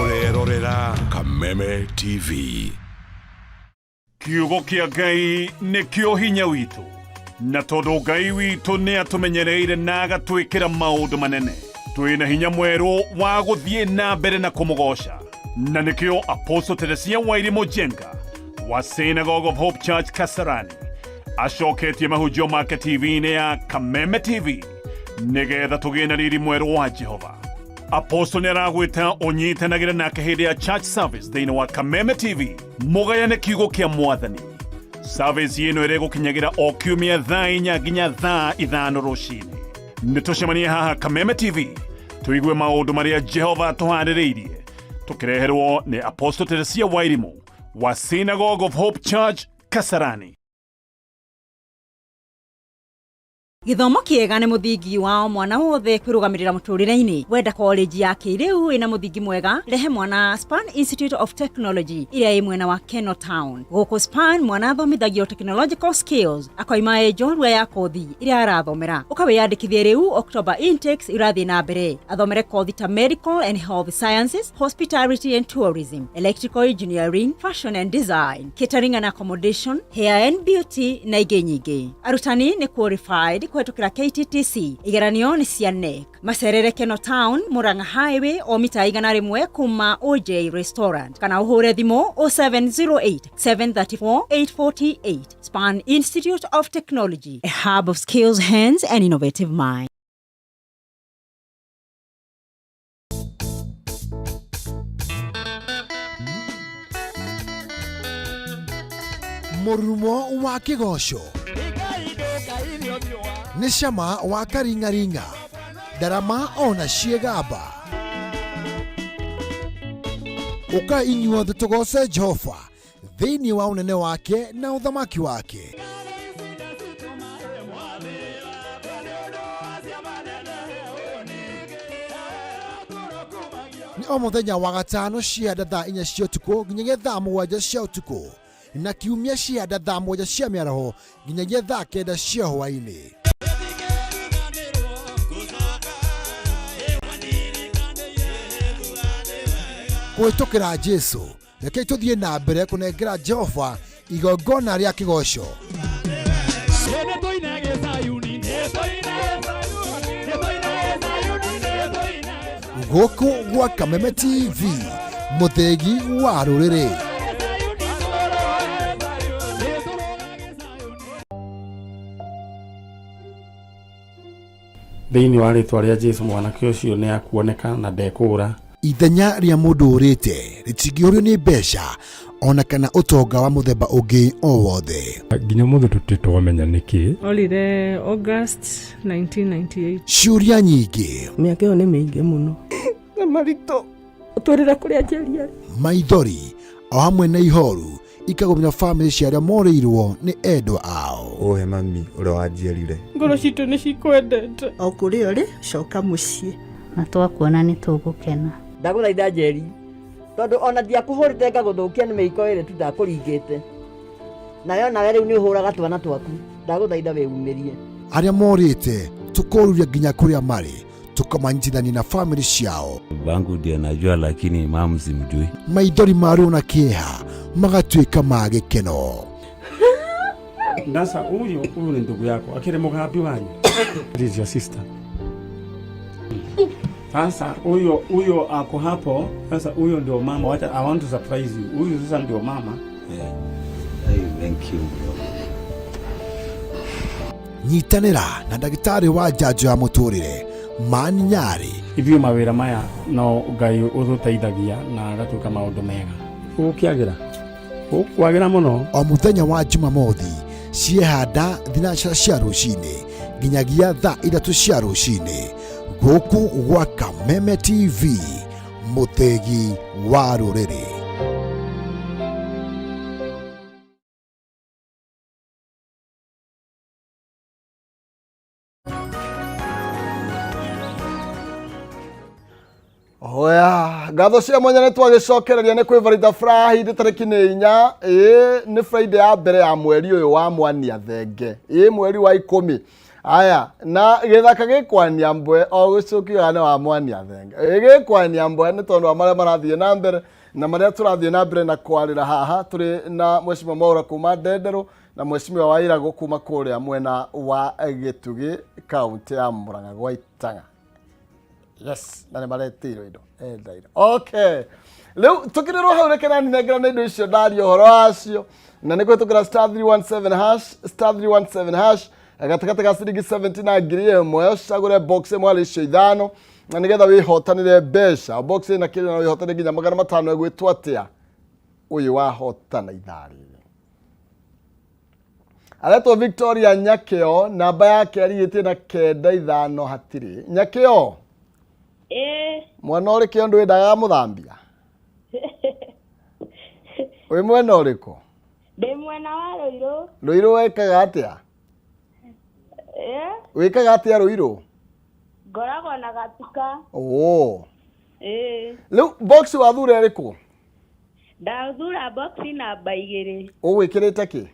Speaker 5: Ũrerorera Kameme TV.
Speaker 6: Kiugo kĩa Ngai nĩkĩo hinya witũ, na tondũ Ngai witũ nĩ atũmenyereire na agatwĩkĩra maũndũ manene, twĩna hinya mwerũ wa gũthiĩ na mbere na kũmũgoca, na nĩkĩo Apostle Teresia Wairimu Njenga wa Synagogue of Hope Church Kasarani acoketie mahunjio make TV-inĩ ya Kameme TV nĩgetha tũgĩe na riri mwerũ wa Jehova. Apostle nĩ aragwĩta ũnyitanagĩre nake hĩndĩ ya church service thĩinĩ wa Kameme TV, mũgayane kiugo kĩa Mwathani. Service ĩno ĩrĩgũkinyagĩra o kiumia thaa 4 nginya thaa 5 rũcinĩ. Nĩ tũcemanie haha Kameme TV. Tũigue maũndũ marĩa Jehova atũharĩrĩirie. Tũkĩreherwo nĩ Apostle Teresia Wairimu wa Synagogue of Hope Church, Kasarani.
Speaker 7: Gĩthomo kĩega nĩ mũthingi wa o mwana wothe kwĩrũgamĩrĩra mũtũrĩre-inĩ. Wenda college ya kĩrĩu ĩna mũthingi mwega, rehe mwana Span Institute of Technology ĩrĩa ĩ mwena wa Keno Town. Gũkũ Span mwana athomithagio technological skills akoima ĩ njorua ya kothi ĩrĩa arathomera. Ũka wĩyandĩkithie rĩu October intakes irathiĩ na mbere. Athomere kothi ta medical and health sciences, hospitality and tourism, electrical engineering, fashion and design, catering and accommodation, hair and beauty na ingĩ nyingĩ. Arutani nĩ qualified kũhetũkĩra KTTC. Igeranio nĩ cia KNEC. Macerere Keno Town, Murang'a Highway o mita 100 kuma OJ Restaurant kana ũhũre thimũ 0708 734 848. Span Institute of Technology, a hub of skills, hands and innovative minds.
Speaker 8: Mũrurumo wa kĩgoco nĩ cama wa karing'aring'a ndarama ona ciĩgamba. Ũkai inyuothe tũgoce Jehova thĩinĩ wa ũnene wake na ũthamaki wake. Nĩ o mũthenya wa gatano cianda thaa 4 cia ũtukũ nginyagia thaa 7 cia ũtukũ na kiumia cianda thaa 7 cia mĩaraho nginyagia thaa 9 cia hwaĩ-inĩ. Kũhĩtũkĩra Jesu, rekei tũthiĩ na mbere kũnengera Jehova igongona rĩa kĩgoco. Gũkũ gwa Kameme TV, mũthĩgi wa rũrĩrĩ.
Speaker 9: Thĩinĩ wa rĩtwa rĩa Jesu mwanake ũcio nĩ akuoneka na ndekũũra.
Speaker 8: Ithenya rĩa mũndũ ũrĩte rĩtingĩũrio nĩ mbeca ona kana ũtonga wa mũthemba ũngĩ o wothe.
Speaker 10: Nginya ũmũthĩ tũtirĩ twamenya nĩkĩ.
Speaker 11: Orire August 1998.
Speaker 8: Ciũria nyingĩ.
Speaker 12: Mĩaka ĩyo nĩ mĩingĩ mũno.
Speaker 2: Na maritũ. Ũtwĩrĩre kũrĩa Njeri arĩ.
Speaker 8: Maithori o hamwe na ihoru ikagũmĩra bamĩrĩ cia arĩa morĩirwo nĩ endwa ao.
Speaker 13: Ũhe mami ũrĩa wanjiarire.
Speaker 11: Ngoro citũ nĩ cikwendete.
Speaker 12: O kũrĩa ũrĩ, coka mũciĩ.
Speaker 14: Na twakuona nĩ tũgũkena.
Speaker 15: Ndagũthaitha Njeri, tondũ ona ndiakũhũrĩte ngagũthũkia nĩ mĩiko ĩrĩ tu ndakũringĩte. Nawe onawe rĩu nĩ ũhũraga twana twaku. Ndagũthaitha wĩumĩrie.
Speaker 8: Arĩa morĩte tũkoruria nginya kũrĩa marĩ tũkamanyitithania na bamĩrĩ ciao.
Speaker 16: Babangu ndiye najua lakini mamu simjui.
Speaker 8: Maithori ma ruo na kĩeha magatuĩka ma gĩkeno.
Speaker 9: Sasa huyu huyu ni ndugu yako akiri mugambi wanyu. It is your sister. Sasa huyo huyo ako hapo. Sasa huyo ndio mama. Wacha, I want to surprise you. Huyu sasa ndio mama.
Speaker 16: Yeah. Hey, thank you bro.
Speaker 8: Nyitanĩra na ndagĩtarĩ wa njanjo ya mũtũrĩre Mani Nyarĩ.
Speaker 9: Ithuĩ mawĩra maya no Ngai ũtũteithagia na agatuĩka maũndũ mega. Gũkĩagĩra. Gũkwagĩra mũno.
Speaker 8: O mũthenya wa Jumamothi ciehanda thinacara cia rũcinĩ nginyagia thaa 3 cia rũcinĩ gũkũ gwa Kameme TV, mũthĩgi wa rũrĩrĩ.
Speaker 1: Oya, ngatho cia mwanya nĩ twagĩcokereria nĩ kwĩ Farida Furahi nĩ tarĩki nĩ 4, ĩĩ nĩ Friday ya mbere ya mweri ũyũ wa mwania thenge, ĩĩ mweri wa 10. Aya, na gĩthaka gĩkwania mbwe o gũcukiuga nĩ wa mwania thenge. Ĩĩ gĩkwania mbwe nĩ tondũ wa marĩa marathiĩ na mbere na marĩa tũrathiĩ na mbere na kwarĩra haha tũrĩ na Mheshimiwa Mwaura kuma Ndenderũ na Mheshimiwa Wairagũ kuma kũrĩa mwena wa Gĩtugĩ kaũntĩ ya Murang'a gwa Itang'a. Yes, na nĩ maretĩirwo indo enda indo. Okay, rĩu tũkĩrĩrwo hau reke nani nengerana indo icio ndaria ũhoro wacio na nĩ kũhĩtũkĩra star 317 hash, star 317 hash gatagatĩ ga ciringi 70 na 1000 ũcagũre box ĩmwe harĩ icio ithano na nĩgetha wĩhotanĩre mbeca. Box ĩna kĩrĩa na wĩhotanĩre nginya 500 ĩgwĩtwo atĩa ũyũ wahotana ithaa rĩrĩ. Aretwo Victoria Nyakeo, namba yake arigĩtie na 95 hatirĩ. Nyakeo.
Speaker 2: Ĩĩ.
Speaker 1: Mwana ũrĩ kĩondo wendaga mũthambia? Wĩ mwena ũrĩkũ?
Speaker 2: Ndĩ mwena wa Rũirũ.
Speaker 1: Rũirũ wĩkaga atĩa?
Speaker 2: Ĩĩ.
Speaker 1: Wĩkaga atĩa Rũirũ?
Speaker 2: Ngoragwo na gatuka.
Speaker 1: Oo.
Speaker 2: Ĩĩ.
Speaker 1: Rĩu box wathura ĩrĩkũ?
Speaker 2: Ndathura box namba 2.
Speaker 1: Ũgwĩkĩrĩte kĩ?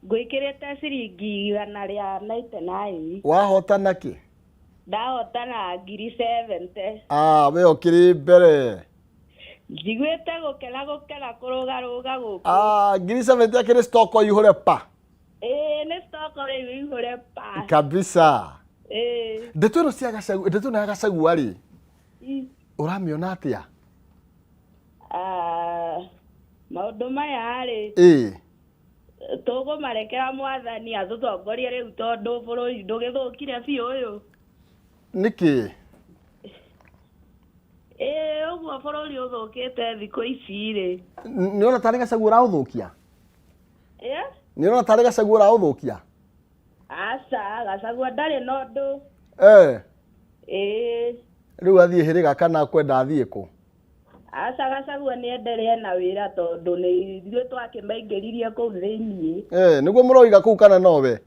Speaker 2: Ngwĩkĩrĩte ciringi 199.
Speaker 1: Wahotana kĩ?
Speaker 2: Ndahotana 70,000.
Speaker 1: Ah, we ũkĩrĩ mbere.
Speaker 2: Njiguĩte gũkena gũkena kũrũgarũga gũkũ.
Speaker 1: Ah, 70,000 akĩrĩ stock ũihũre pa.
Speaker 2: Ĩĩ nĩ stock rĩu ĩihũre pa.
Speaker 1: Kabisa.
Speaker 2: Ĩĩ.
Speaker 1: Ndeto ĩno cia Gachagua, ndeto ĩno ya Gachagua rĩ, ũramĩona atĩa?
Speaker 2: Ah, maũndũ maya rĩ,
Speaker 1: Ĩĩ.
Speaker 2: tũkũmarekera mwathani atũtongorie rĩu tondũ bũrũri ndũgĩthũkire biũ ũyũ.
Speaker 1: Nĩkĩ?
Speaker 2: Ĩĩ ũguo bũrũri ũthũkĩte thikũ ici rĩ.
Speaker 1: Nĩ ũrona tarĩ Gachagua ũraũthũkia?
Speaker 2: Ĩĩ?
Speaker 1: Nĩ ũrona tarĩ Gachagua ũraũthũkia?
Speaker 2: Aca, Gachagua ndarĩ na ũndũ.
Speaker 1: Eh.
Speaker 2: Ĩĩ.
Speaker 1: Rĩu athiĩ hĩrĩga kana kwenda athiĩ kũ?
Speaker 2: Aca, Gachagua nĩ endelee na wĩra tondũ nĩ ithuĩ twakĩmaingĩririe kũu thĩiniĩ.
Speaker 1: Eh, nĩguo mũroiga kũu kana nowe?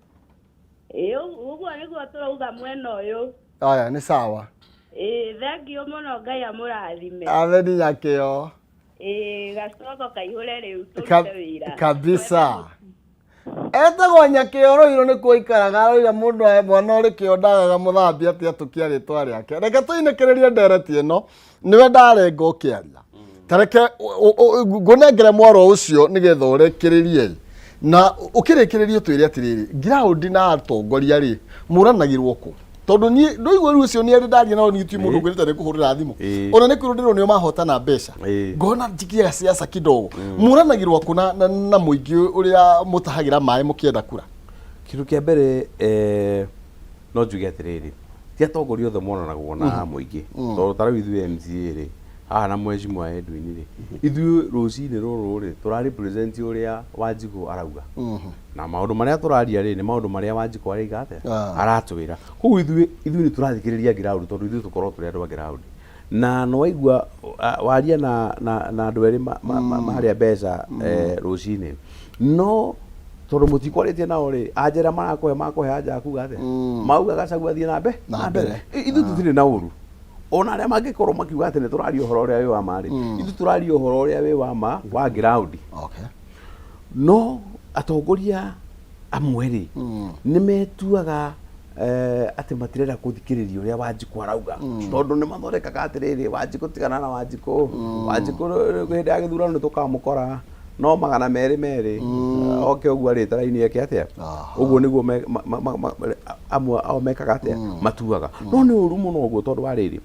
Speaker 2: Ĩĩ, ũguo nĩguo tũrauga mwena ũyũ.
Speaker 1: Aya, nĩ sawa.
Speaker 2: Ĩĩ, thengiũ mũno, Ngai amũrathime.
Speaker 1: Atheni nyakĩo.
Speaker 2: Ĩĩ, gacoko kaihũre rĩu tũrute wĩra.
Speaker 1: Kabisa. Etagwo Nyakĩo Rũirũ nĩkuo aikaraga aroiga mũndũ wa mwana ũrĩ kĩo ndagaga mũthambia atĩ atũkia rĩtwa rĩake. Reke tũinĩkĩrĩrie ndereti ĩno nĩwe ndarenga ũkĩaria. Ta reke ngũnengere mwaro ũcio nĩgetha ũrekĩrĩrie na ũkĩrĩkĩrĩrie ũtwĩre atĩrĩrĩ ngiraũndi na atongoria rĩ mũranagĩrwo kũ tondũ niĩ ndũigua rĩu ũcio nĩ arĩ ndaria nao niĩ ti mũndũ ngwĩrĩte nĩ kũhũrĩra thimũ ona nĩ kwĩrwo ndĩrwo nĩo mahotana mbeca ngona njikia siasa kidogo mũranagĩrwo kũ na, na, na mũingĩ ũrĩa mũtahagĩra maĩ mũkĩenda kura?
Speaker 3: Kĩndũ kĩa mbere no njuge atĩrĩrĩ, ti atongoria othe monanagwo na mũingĩ. Tondũ ta rĩu ithuĩ MCA rĩ, haha na Mheshimiwa Edwin rĩ, ithuĩ rũcinĩ rũrũ rĩ, tũra represent ũrĩa Wanjikũ arauga. Na maũndũ marĩa tũraria rĩ, nĩ maũndũ marĩa Wanjikũ araiga atĩa? Aratwĩra. Koguo ithuĩ ithuĩ nĩ tũrathikĩrĩria ground tondũ ithuĩ tũkoragwo tũrĩ andũ a ground. Na nĩ waigua waria na na na andũ erĩ marĩa mbeca rũcinĩ. No tondũ mũtikwarĩtie nao rĩ, anja ĩrĩa marakũhe makũhe anja ya kuga atĩa? Mauga Gachagua athiĩ na
Speaker 1: Na mbere.
Speaker 3: Ithuĩ tũtirĩ na ũru. Ona arĩa mangĩkorwo makiuga atĩ nĩ tũraria ũhoro ũrĩa wĩ wa ma rĩ, ithuĩ tũraria ũhoro ũrĩa wĩ wa ma wa ground. No atongoria amwe rĩ, nĩ metuaga atĩ matirenda kũthikĩrĩria ũrĩa Wanjikũ arauga. Tondũ nĩ mathondekaga atĩrĩrĩ, Wanjikũ tigana na Wanjikũ, Wanjikũ hĩndĩ ya gĩthurano nĩ tũkamũkora no 200 oke ũguo arĩte raini eke atĩa. Ũguo nĩguo amwe ao mekaga atĩa, matuaga. No nĩ ũru mũno ũguo tondũ wa rĩrĩ,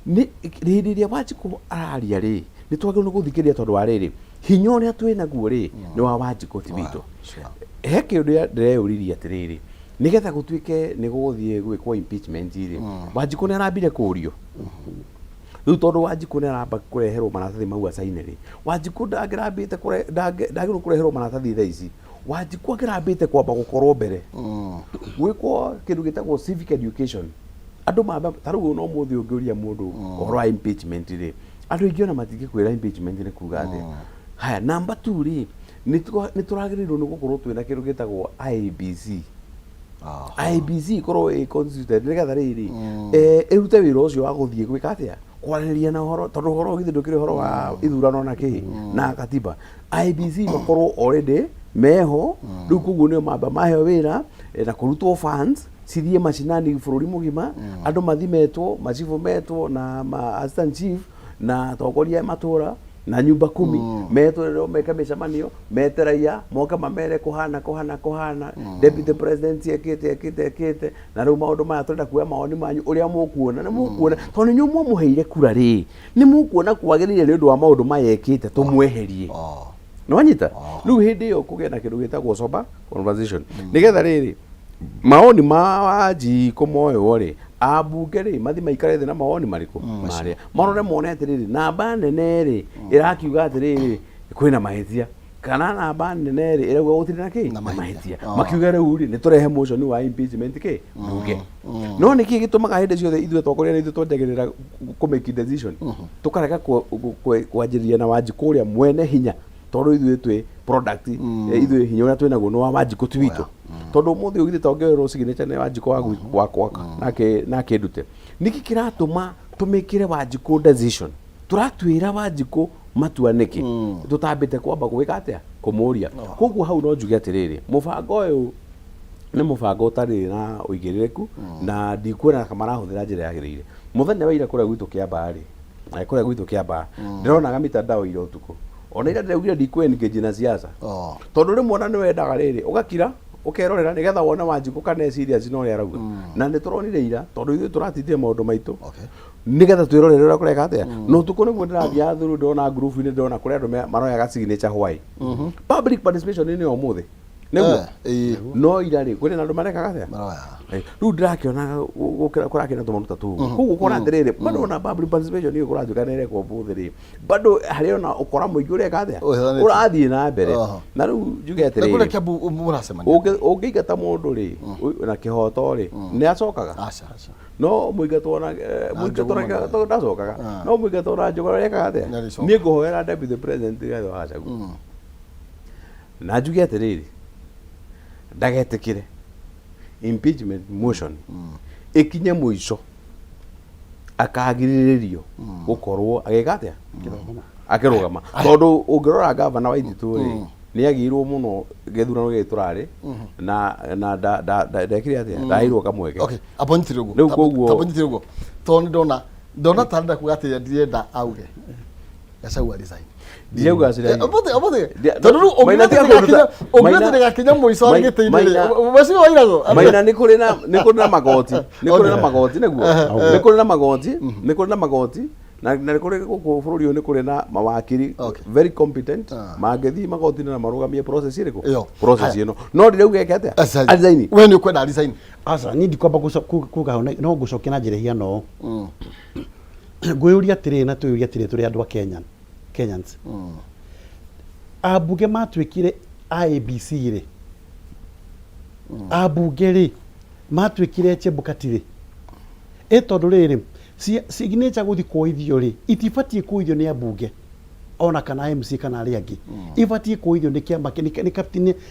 Speaker 3: nĩ hĩndĩ ĩrĩa Wanjikũ araria rĩ, nĩ twagĩrĩirwo nĩ gũthikĩrĩria tondũ wa rĩrĩ, hinya ũrĩa twĩ naguo rĩ, nĩ wa Wanjikũ ti witũ. He kĩũria ndĩreyũririe atĩrĩrĩ, nĩgetha gũtuĩke nĩ gũgũthiĩ gwĩkwo impeachment rĩ, Wanjikũ nĩ arambire kũrio? Rĩu tondũ Wanjikũ nĩ aramba kũreherwo maratathi mau acaine rĩ, Wanjikũ ndangĩrambĩte ndagĩrĩirwo kũreherwo maratathi thaa ici. Wanjikũ angĩrambĩte kwamba gũkorwo mbere. Gwĩkwo kĩndũ gĩtagwo civic education. Andũ mambe, ta rĩu ona ũmũthĩ ũngĩũria mũndũ ũhoro wa impeachment rĩ, andũ aingĩ ona matingĩkwĩra impeachment nĩ kuga atĩa. Haya, number 2 rĩ, nĩ tũragĩrĩirwo nĩ gũkorwo twĩna kĩndũ gĩtagwo IEBC. IEBC ĩkorwo ĩ constituted nĩgetha rĩrĩ, ĩrute wĩra ũcio wa gũthiĩ gwĩka atĩa, kwaranĩria na ũhoro, tondũ ũhoro githĩ ndũkĩrĩ ũhoro wa ithurano na kĩ na katiba. IEBC makorwo already meho, rĩu koguo nĩo mamba maheo wĩra na kũrutwo funds cithiĩ macinani bũrũri mũgima, andũ mathi metwo, macibũ metwo na ma assistant chief na atongoria a matũra na nyumba kumi metwo rĩrĩa meke mĩcemanio, mete raia moke mamere kũhana kũhana kũhana, deputy president ekĩte ekĩte ekĩte, na rĩu maũndũ maya tũrenda kuoya mawoni manyu ũrĩa mũkuona, nĩ mũkuona tondũ nĩ inyuĩ mwamũheire kura rĩ, nĩ mũkuona kwagĩrĩire nĩ ũndũ wa maũndũ maya ekĩte tũmweherie. Nĩ wanyita? Rĩu hĩndĩ ĩyo kũgĩe na kĩndũ gĩtagwo sober conversation. Nĩgetha rĩrĩ, maoni ma Wanjikũ moywo rĩ, ambunge rĩ, mathi maikare thĩ na mawoni marĩkũ? Marĩa. Marore mone atĩrĩrĩ, namba nene rĩ, ĩrakiuga atĩrĩrĩ, kwĩna mahĩtia. Kana namba nene rĩ ĩrauga gũtirĩ na kĩ na mahĩtia.
Speaker 1: Ah.
Speaker 3: Makiuga rĩu rĩ nĩ tũrehe motion wa impeachment kĩ mbunge. No nĩkĩ gĩtũmaga hĩndĩ ciothe ithuĩ atongoria nĩ ithuĩ twanjagĩrĩra kũ make decision, tũkarega kwanjĩrĩria na Wanjikũ ũrĩa mwene hinya, tondũ ithuĩ twĩ product, ithuĩ hinya ũrĩa twĩnaguo nĩ wa Wanjikũ ti witũ, tondũ ũmũthĩ ũyũ githĩ to ngĩoerwo signature nĩ Wanjikũ wakwa nake ndute. Nĩkĩ kĩratũma tũmĩkĩre Wanjikũ decision? Tũratuĩra Wanjikũ matua nĩkĩ tũtambĩte kwamba gwĩka atĩa kũmũria? Koguo hau no njuge atĩrĩrĩ, mũbango ũyũ nĩ mũbango ũtarĩ na ũigĩrĩrĩku na ndikuona ka marahũthĩra njĩra yagĩrĩire. Mũthenya wa ira kũrĩa gwitũ Kĩambaa rĩ, kũrĩa gwitũ Kĩambaa ndĩronaga mitandao ira ũtukũ, ona ira ndĩraugire ndikũ engage na siasa, tondũ rĩmwe ona nĩ wendaga rĩrĩ ũgakira ũkerorera nĩgetha wone Wanjikũ kana e serious na ũrĩa arauga. Na nĩ tũronire ira, tondũ ithuĩ tũratindire maũndũ maitũ nĩgetha twĩrorere ũrĩa kũreka atĩa. Na ũtukũ nĩguo ndĩrathiaga through, ndĩrona ngurubu-inĩ, ndĩrona kũrĩ andũ maroyaga signature. Why public participation nĩ ũmũthĩ nĩguo? No ira rĩ, kũrĩ na andũ marekaga atĩa? Rĩu ndĩrakĩona kũrakĩona tũmaũndũ ta tũu. Koguo ũkona atĩrĩrĩ, bado ona public participation ĩyo kũratuĩka nĩ ĩrekwo ũmũthĩ rĩ, bado harĩ ona ũkora mũingĩ ũreka atĩa?
Speaker 1: Ũheanĩte.
Speaker 3: Ũrathiĩ na mbere. Na rĩu njuge
Speaker 1: Na kũrĩa
Speaker 3: atĩrĩrĩ,
Speaker 1: Kiambu mũracemania?
Speaker 3: Ũngĩingata mũndũ rĩ na kĩhoto rĩ, nĩ acokaga? No mũingatwo na mũingatwo na
Speaker 1: Njũgũma.
Speaker 3: kĩhoto ndacokaga. No mũingatwo na Njũgũma arekaga atĩa?
Speaker 1: Nĩarĩcoka.
Speaker 3: Niĩ ngũhoera Deputy President Rigathĩ wa Gachagua na njuge atĩrĩrĩ, ndagetĩkĩre impeachment motion ĩkinye mũico akagirĩrĩrio gũkorwo agĩka atĩa, akĩrũgama, tondũ ũngĩrora gavana wa Waititu rĩ, nĩ agĩirwo mũno gĩthurano gĩkĩ tũrarĩ na ndekire atĩa, ndaheirwo kamweke.
Speaker 1: Okay, abonyitire ũguo.
Speaker 3: Rĩu koguo
Speaker 1: Tabonyitire ũguo tondũ nĩ ndona tarenda kuga atĩ ndirenda auge Gachagua resign.
Speaker 3: Ndirauga resign.
Speaker 1: Ũmũthĩ ũmũthĩ tondũ rĩu
Speaker 3: Maina tiga kũnduta-
Speaker 1: ũngiuga
Speaker 3: Maina-
Speaker 1: atĩ ndĩgakinya mũico arĩ gĩtĩ-inĩ rĩ, mheshimiwa Wairagũ.
Speaker 3: Maina, nĩ kũrĩ na magoti, nĩ kũrĩ na magoti, nĩguo nĩ kũrĩ na magoti, nĩ kũrĩ na magoti na nĩ kũrĩ gũkũ bũrũri ũyũ, nĩ kũrĩ na mawakiri very competent mangĩthiĩ magoti-inĩ na marũgamie process ĩrĩkũ?
Speaker 1: Ĩyo.
Speaker 3: Process ĩno no ndĩrauga eke atĩa? Resign.
Speaker 1: We nĩ ũkwenda resign?
Speaker 4: Aca, niĩ ndikwamba kuga hau, no ngũcokia na njĩra ĩhiana ũũ. Ngwĩyũria atĩrĩrĩ na twĩyũria atĩrĩrĩ, tũrĩ andũ a Kenya, Kenyans, ambunge matuĩkire IEBC rĩ, ambunge rĩ matuĩkire Chebukati rĩ, ĩ tondũ rĩrĩ signature gũthiĩ kuoithio rĩ, itibatiĩ kuoithio nĩ ambunge ona kana MC kana arĩa angĩ, ibatiĩ kuoithio nĩ kĩama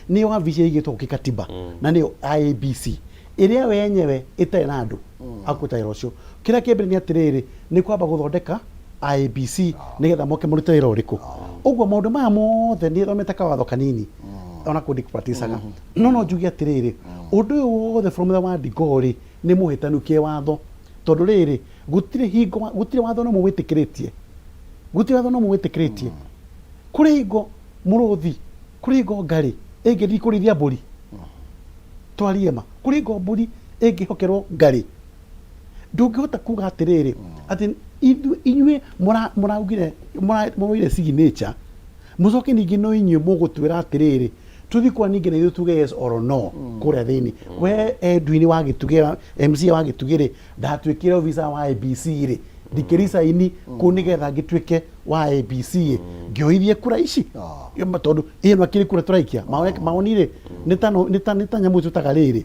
Speaker 4: nĩ wabici ĩigĩtwo gĩkatiba na nĩyo IEBC ĩrĩa we yenyewe ĩtarĩ na andũ a kũruta wĩra ũcio. Kĩrĩa kĩa mbere nĩ atĩrĩrĩ, nĩ kwamba gũthondeka IEBC nĩgetha moke marute wĩra ũrĩkũ. Ũguo maũndũ maya mothe nĩ thomete kawatho kanini ona kũ ndipaticaga, no njuge atĩrĩrĩ, ũndũ ũyũ wothe from the word go rĩ, nĩ mũhĩtanu kĩwatho, tondũ rĩrĩ gũtirĩ hingo gũtirĩ watho no mũwĩtĩkĩrĩtie, gũtirĩ watho no mũwĩtĩkĩrĩtie. Kũrĩ hingo mũrũthi, kũrĩ hingo ngarĩ ĩngĩthiĩ kũrĩithia mbũri? Twarie ma, kũrĩ hingo mbũri ĩngĩhokerwo ngarĩ? Ndũngĩhota kuga atĩrĩrĩ atĩ inyuĩ mũraugire mũroire signature, mũcoke ningĩ no inyuĩ mũgũtwĩra atĩrĩrĩ tũthiĩ kwa ningĩ na ithuĩ tuge yes or no kũrĩa thĩinĩ. We Edwin wa Gĩtugĩ, MCA wa Gĩtugĩ rĩ, ndatuĩkire officer wa IEBC rĩ, ndikĩricaini kũu nĩgetha ngĩtuĩke wa IEBC ĩ, ngĩoithie kura ici. Tondũ ĩno akĩrĩ kura tũraikia mawoni rĩ, nĩ ta nyamũ twĩtaga rĩrĩ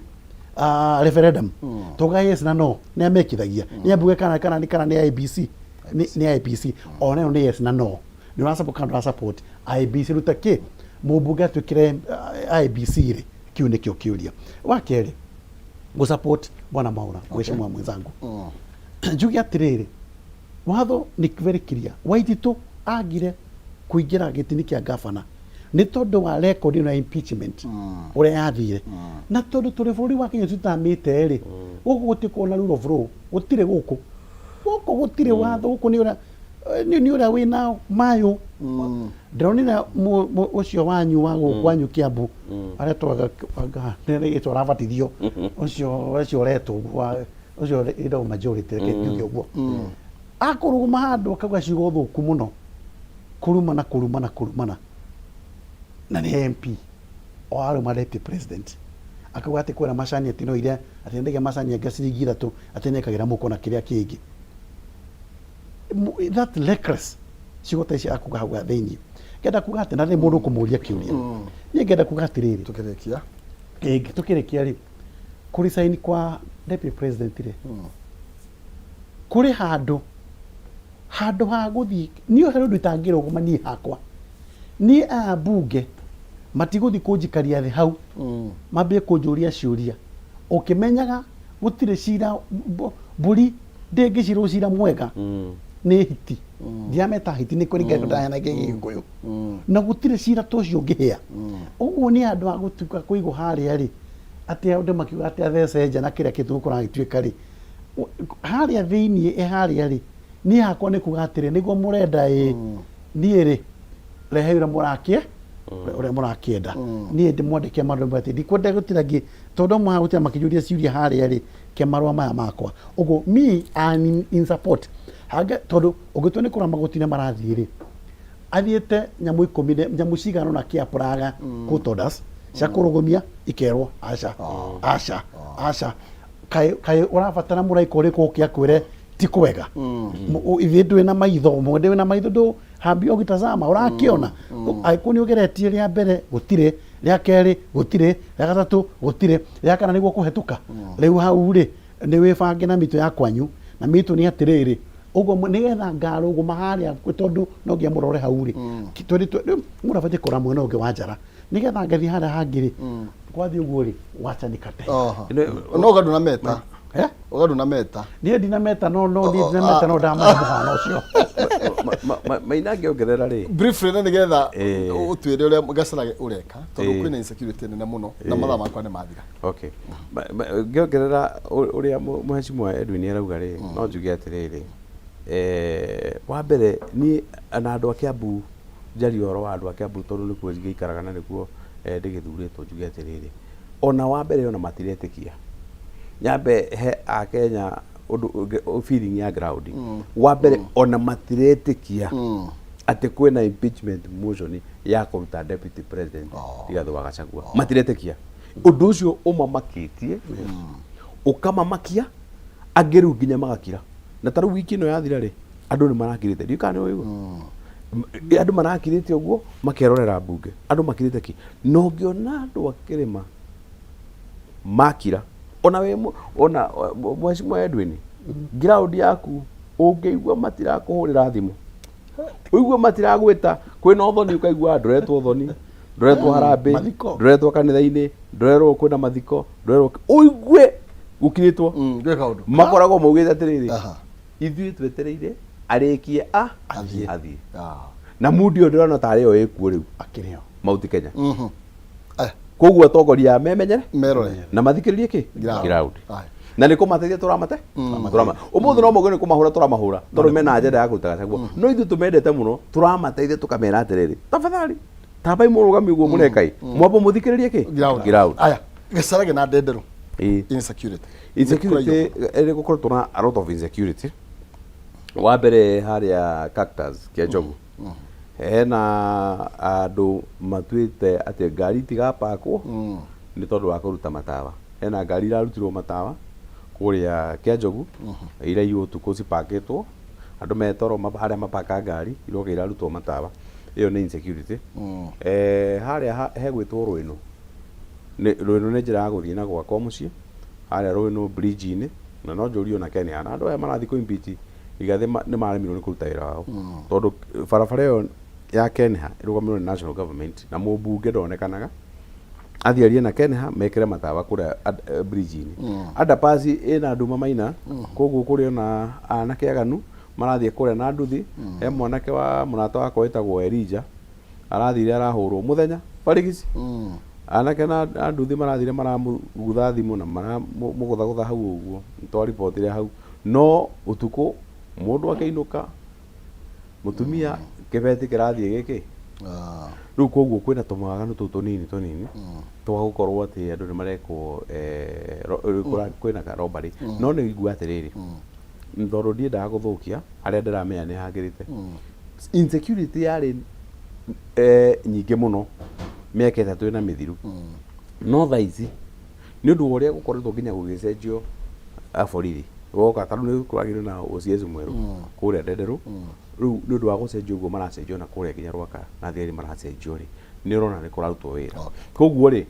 Speaker 4: referendum, tuga yes na no. Nĩ amekithagia nĩ ambunge kana nĩ IEBC? Nĩ IEBC. Ona ĩyo nĩ yes na no, nĩ ũra support kana ndũra support IEBC ruta kĩ mũmbunge atuĩkire IEBC rĩ? Kĩu nĩkĩo kĩũria. Wa kerĩ, gũ support bwana Mwaura, mheshimiwa mwenzangu, njuge atĩrĩrĩ, watho nĩ very clear. Waititu agire kũingĩra gĩtĩ-inĩ kĩa gavana nĩ tondũ wa record ĩno ya impeachment ũrĩa yathire, na tondũ tũrĩ bũrũri wa Kenya tũtamĩte rĩ, gũkũ gũtikoragwo na rule of law, gũtirĩ gũkũ gũtirĩ watho gũkũ, nĩ ũrĩa wĩna mayũ. Ndĩronire ũcio wanyu wa gũkũ kwanyu Kiambu aretwo nĩgĩtwo arabatithio, ũcio ũretwo ũguo, ũcio wĩtagwo majority, reke njuge ũguo, akũrũgama handũ akauga ciugo thũku mũno, kũrumana, kũrumana, kũrumana, na nĩ MP o arũma deputy president, akauga atĩ kwĩna macani, atĩ no iria atĩ ndege macani anga ciringi 3, atĩ nĩekagĩra mũko na kĩrĩa kĩngĩ. That reckless ciugo ta ici akuga hau thĩinĩ. Ngenda kuga atĩ na nĩ mũndũ kũmũria kĩũria. Niĩ ngenda kuga atĩrĩrĩ.
Speaker 1: Tũkĩrĩkia.
Speaker 4: Ĩĩ tũkĩrĩkia rĩ, kũ resign kwa deputy president rĩ, kũrĩ handũ handũ ha gũthiĩ niĩ harĩ ũndũ itangĩrũgama niĩ hakwa. Niĩ aya mbunge matigũthiĩ kũnjikaria thĩ hau mambie kũnjũria ciũria ũkĩmenyaga gũtirĩ cira mbũri ndĩngĩcirwo cira mwega nĩ hiti. Ndirameta hiti nĩ kũringana ndahena gĩgĩkũyũ na gũtirĩ cira ta ũcio ũngĩhĩa. Ũguo nĩ andũ a gũtuĩka kũigwo harĩa rĩ, atĩ andũ makiuga atĩ athece nja na kĩrĩa kĩndũ kũragĩtuĩka rĩ, harĩa thĩiniĩ ĩ harĩa rĩ, niĩ hakwa nĩ kuga atĩrĩ, nĩguo mũrenda ĩ, niĩ rĩ, rehe ũrĩa mũrakĩe ũrĩa mũrakĩenda. Niĩ ndĩmwandĩke marũa atĩ ndikwenda gũtira ngĩ tondũ amwe haha gũtira makĩnjũria ciũria harĩa rĩ, ke marũa maya makwa. Ũguo me I'm in support. Hange tondũ ũngĩtua nĩ kũrora magoti-inĩ marathiĩ rĩ, athiĩte nyamũ ikũmi nyamũ cigana ũna kĩa praga court orders cia kũrũgũmia ikerwo aca aca aca. Kaĩ kaĩ ũrabatara mũraika ũrĩkũ ũke akwĩre ti kwega? Ithuĩ ndũrĩ na maitho, mwende wĩna maitho ndũ hambia ũgĩtazama ũrakĩona. Angĩkorwo nĩ ũgeretie rĩa mbere gũtirĩ, rĩa kerĩ gũtirĩ, rĩa gatatũ gũtirĩ, rĩa kana nĩguo kũhetũka. Rĩu hau rĩ, nĩ wĩbange na mĩtũ ya kwanyu, na mĩtũ nĩ atĩrĩrĩ, ũguo nĩgetha ngarũgũma harĩa tondũ no nginya mũrore hau rĩ. Rĩu mũndũ abatiĩ kũrora mwena ũngĩ wa njara nĩgetha ngathiĩ harĩa hangĩ rĩ, kwathiĩ ũguo rĩ, wacha nikate.
Speaker 1: No ũga ndũnameta. Ũga ndũnameta.
Speaker 4: Niĩ ndinameta, no no niĩ ndinameta, no ndamahe mũhano ũcio.
Speaker 3: Maina ngĩongerera rĩ,
Speaker 1: briefly na nĩgetha ũtwĩre ũrĩa Gacarage ũreka tondũ kwĩna insecurity nene mũno na mathaa makwa nĩ mathira.
Speaker 3: Okay. Ngĩongerera ũrĩa Mheshimiwa Edwin arauga rĩ, no njuge atĩrĩrĩ, wa mbere niĩ na andũ a Kiambu, njarie ũhoro wa andũ a Kiambu tondũ nĩkuo ngĩikaraga na nĩkuo ndĩgĩthurĩtwo, njuge atĩrĩrĩ, ona wa mbere ona matiretĩkia. Nyambe he Akenya ũndũ feeling ya ground. Wa mbere ona matiretĩkia atĩ kwĩna impeachment motion ya kũruta deputy president Rigathĩ wa Gachagua. Matiretĩkia. Ũndũ ũcio ũmamakĩtie, ũkamamakia, angĩ rĩu nginya magakira. Na ta rĩu wiki ĩno yathira rĩ, andũ nĩ marakirĩte. Ndiũĩ kana nĩ ũĩ ũguo. Andũ marakirĩte ũguo makerorera mbunge. Andũ makirĩte ki. Na ũngĩona andũ a kĩrĩma makira, ona wĩ ona Mheshimiwa Edwin, ground yaku ũngĩigua matirakũhũrĩra thimũ, ũigue matiragwĩta kwĩna ũthoni, ũkaigua ndũretwo ũthoni, ndũretwo harambĩ, ndũretwo kanitha-inĩ, ndũrerwo kwĩna mathiko, ndũrerwo ũigue gũkirĩtwo. Makoragwo maugĩte atĩrĩrĩ, ithuĩ twetereire arĩkie a athiĩ. Na mundi ũyũ ndĩrona tarĩ yo ĩkuo rĩu
Speaker 4: akĩrĩ ho
Speaker 3: Mount Kenya. Koguo atongoria memenyere
Speaker 1: merore
Speaker 3: na mathikĩrĩrie kĩ ground na nĩ kũmateithia tũramate tũrama ũmũthĩ no mauge nĩ kũmahũra tũramahũra tondũ mena agenda ya kũruta Gachagua, no ithuĩ tũmendete mũno, tũramateithia tũkamera atĩrĩrĩ, tafadhali tambai mũrũgami ũguo mũreka ĩ mwambo mũthikĩrĩrie kĩ ground.
Speaker 1: Aya, Gĩcarage na Ndenderũ, insecurity.
Speaker 3: Insecurity nĩ gũkoretwo na a lot of insecurity. Wa mbere harĩa Cactus kĩa Njogu hena andũ matuĩte atĩ ngari itigapakwo nĩ tondũ wa kũruta matawa. Hena ngari irarutirwo matawa kũrĩa Kĩa Njogu iraiywo ũtukũ cipakĩtwo, andũ me toro harĩa mapaka ngari iroka irarutwo matawa. Ĩyo nĩ insecurity. Harĩa hegwĩtwo Rwĩnũ. Rwĩnũ nĩ njĩra ya gũthiĩ na gwakwa mũciĩ harĩa Rwĩnũ bridge-inĩ, na no njũrie ona Kenya na andũ aya marathiĩ kũ impeach Rigathĩ nĩ maremirwo nĩ kũruta wĩra wao tondũ barabara ĩyo ya Kenha ĩrũgamĩrĩirwo nĩ national government na mũmbunge ndonekanaga athiĩ arie na Kenha mekĩre matawa kũrĩa bridge-inĩ. Underpass ĩna nduma maina, koguo kũrĩ ona anake aganu marathiĩ kũrĩa na nduthi. He mwanake wa mũrata wakwa wĩtagwo Elijah arathire arahũrwo mũthenya barigici. Anake na nduthi marathire maramũgutha thimũ na maramũgũthagũtha hau ũguo, nĩtwaribotire hau. No ũtukũ mũndũ akĩinũka mũtumia kĩbeti kĩrathiĩ gĩkĩ rĩu, koguo kwĩna tũmawaganu tũu tũnini tũnini twa gũkorwo atĩ andũ nĩ marekwo kwĩna karobari. No nĩ igua atĩrĩrĩ, tondũ ndiendaga gũthũkia harĩa ndĩramenya nĩ hagĩrĩte. Insecurity yarĩ nyingĩ mũno mĩaka 3 ĩna mĩthiru, no thaa ici nĩ ũndũ wa ũrĩa gũkoretwo nginya gũgĩcenjio borithi. Woka ta rĩu nĩ kũragĩire na OCS mwerũ kũrĩa Ndenderũ. Rĩu nĩ ũndũ wa gũcenjio ũguo maracenjio na kũrĩa nginya Rwaka na thigari maracenjio rĩ, nĩ ũrona nĩ kũrarutwo wĩra. Koguo rĩ,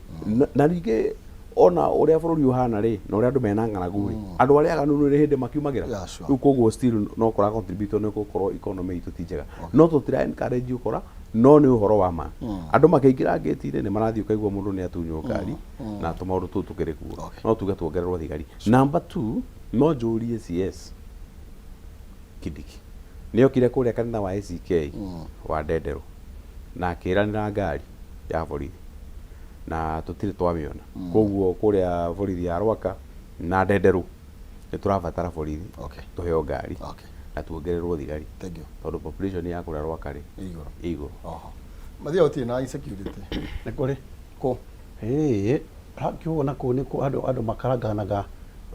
Speaker 3: na ningĩ ona ũrĩa bũrũri ũhana rĩ, na ũrĩa andũ mena ng'aragu rĩ, andũ arĩa aganu nĩ hĩndĩ makiumagĩra. Rĩu koguo still no kũra contribute nĩ gũkorwo economy itũ ti njega. No tũtira encourage ũkora, no nĩ ũhoro wa ma. Andũ makĩingĩra ngĩti-inĩ nĩ marathiĩ ũkaigua mũndũ nĩ atunywo ngari na tũmaũndũ tũu tũkĩrĩ kuo. No tuge tuongererwo thigari. Number two, no njũrie CS Kindiki nĩ okire kũrĩa kanitha wa ACK wa Ndenderũ na akĩranĩra ngari ya borithi na tũtirĩ twamĩona. Koguo kũrĩa borithi ya Rwaka na Ndenderũ nĩ tũrabatara borithi tũheo ngari na tuongererwo thigari tondũ population ya kũrĩa Rwaka rĩ
Speaker 1: Ĩ igũrũ.
Speaker 3: ĩ igũrũ.
Speaker 1: Mathia gũtirĩ na insecurity.
Speaker 4: Nĩ kũrĩ.
Speaker 1: Kũ?
Speaker 4: Ĩĩ, kiugo na kũu nĩ andũ andũ makaranganaga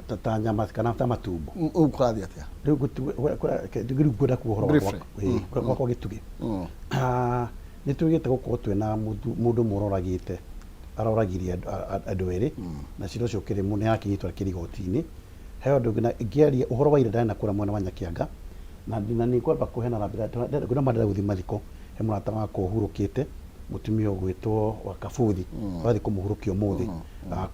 Speaker 4: ta ta nyama kana ta matumbo.
Speaker 1: Ũguo kũrathiĩ atĩa?
Speaker 4: Rĩu rĩu ngwenda kuga ũhoro wakwa
Speaker 1: Briefly.
Speaker 4: Gwakwa Gĩtugĩ. Ah, nĩ twĩgĩte gũkorwo twĩna mũndũ ũmwe ũroragĩte aroragirie andũ erĩ na cira ũcio ũkĩrĩ nĩ arakĩnyitwo akĩrĩ igoti-inĩ. He ũndũ ũngĩ na ngĩaria ũhoro wa ira ndarĩ na kũrĩa mwena wa Nyakĩanga na na nĩ ngwamba kũheana kwĩna ma ndĩrenda gũthiĩ mathiko he mũrata wakwa ũhurũkĩte mũtumia ũgwĩtwo Wakabuthi ũrathiĩ kũmũhurũkia ũmũthĩ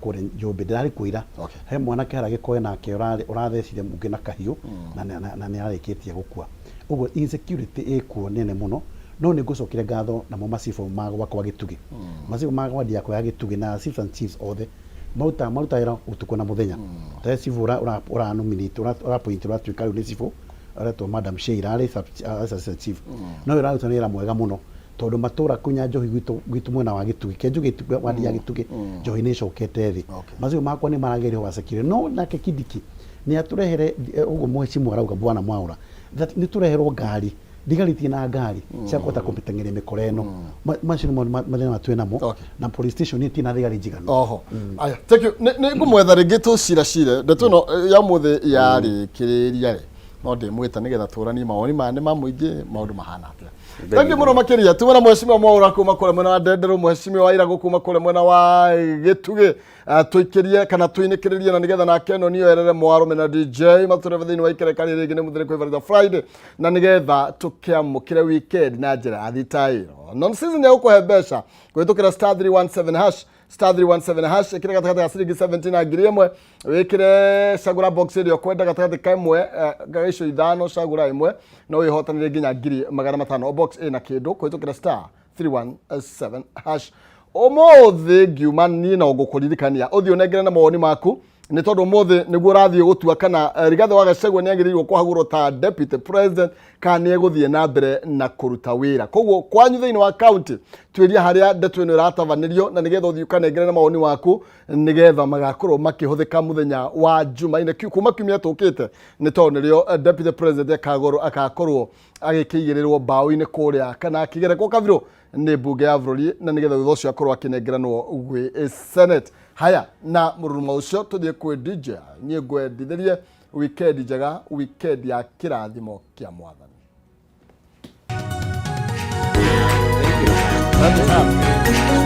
Speaker 4: kũrĩa Njũmbĩ ndĩrarĩ kuo ira. He mwanake harĩa Gĩkoe nake ũrathecire ũngĩ na kahiũ na na nĩ ararĩkĩtie gũkua. Ũguo insecurity ĩkuo nene mũno no nĩ ngũcokeria ngatho namo macibũ ma gwakwa Gĩtugĩ. Macibũ ma ward yakwa ya Gĩtugĩ na assistant chiefs othe marutaga marutaga wĩra ũtukũ na mũthenya. Ta he cibũ ũra nominate ũra appoint ũratuĩka rĩu nĩ cibũ aretwo Madam Sheila arĩ assistant chief. No ũraruta wĩra mwega mũno tondũ matũra kunya njohi gwitũ gwitũ mwena wa Gĩtugĩ ke njuge ward ya Gĩtugĩ njohi nĩ ĩcokete thĩ. Macibũ makwa nĩ marageria wa security no nake Kindiki nĩ atũrehere ũguo mheshimiwa arauga bwana Mwaura that nĩ tũreherwo ngari thigari itirĩ na ngari cia kũhota kũmĩteng'eria mĩkora ĩno. Macio nĩmo mathĩna marĩa twĩ namo na police station itirĩ na thigari njiganu.
Speaker 1: Oho. Aya, thank you. Nĩ ngũmwetha rĩngĩ tũciracire ndeto ĩno ya ũmũthĩ yarĩkĩrĩria rĩ no ndĩmwĩta nĩgetha tũranie mawoni maya nĩ ma mũingĩ maũndũ mahana atĩa. Thank you mũno makĩria. Tuma na mheshimiwa Mwaura kuma kũrĩa mwena wa Ndenderũ, mheshimiwa Wairagũ kuma kũrĩa mwena wa Gĩtugĩ. Tũikĩrie kana tũinĩkĩrĩrie na nĩgetha nake ĩno niyo erere mwarũme na DJ matũreve thĩinĩ wa ikereka rĩrĩ rĩngĩ nĩ mũthenya kwĩ Friday na nĩgetha tũkĩamũkĩre weekend na njĩra ya thitaĩro. Non season ya gũkũhe mbeca kũhĩtũkĩra star 317 hash star 317 hash ĩkĩre gatagatĩ ga ciringi 70 na 1000 wĩkĩre cagũra box ĩrĩa ũkwenda gatagatĩ ka ĩmwe ga icio ithano cagũra ĩmwe no wĩhotanĩre nginya 500,000 o box ĩna kĩndũ kũhĩtũkĩra star 317 hash. Ũmũthĩ ngiuma niĩ no ngũkũririkania ũthiĩ ũnengere na mawoni maku nĩ tondũ ũmũthĩ nĩguo ũrathiĩ gũtua kana Rigathĩ wa Gachagua nĩ agĩrĩirwo kũhagũrwo ta deputy president kana nĩ egũthiĩ na mbere na kũruta wĩra. Koguo kwanyu thĩinĩ wa county tuĩria harĩa ndeto ĩno ĩratabanĩrio na nĩgetha ũthiĩ ũkanengere na mawoni maku nĩgetha magakorwo makĩhũthĩka mũthenya wa Jumaine kuma kiumia tũkĩte nĩ tondũ nĩrĩo deputy president agakorwo agĩkĩigĩrĩrwo mbaũ-inĩ kũrĩa kana akĩgerekwo kabirũ nĩ mbunge ya bũrũri na nĩgetha thutha ũcio akorwo akĩnengeranwo gwĩ Senate. Haya, na mũrurumo ũcio tũthiĩ kwĩ DJ niĩ ngwendithĩrie weekend njega, weekend ya kĩrathimo kĩa Mwathani. Asante sana.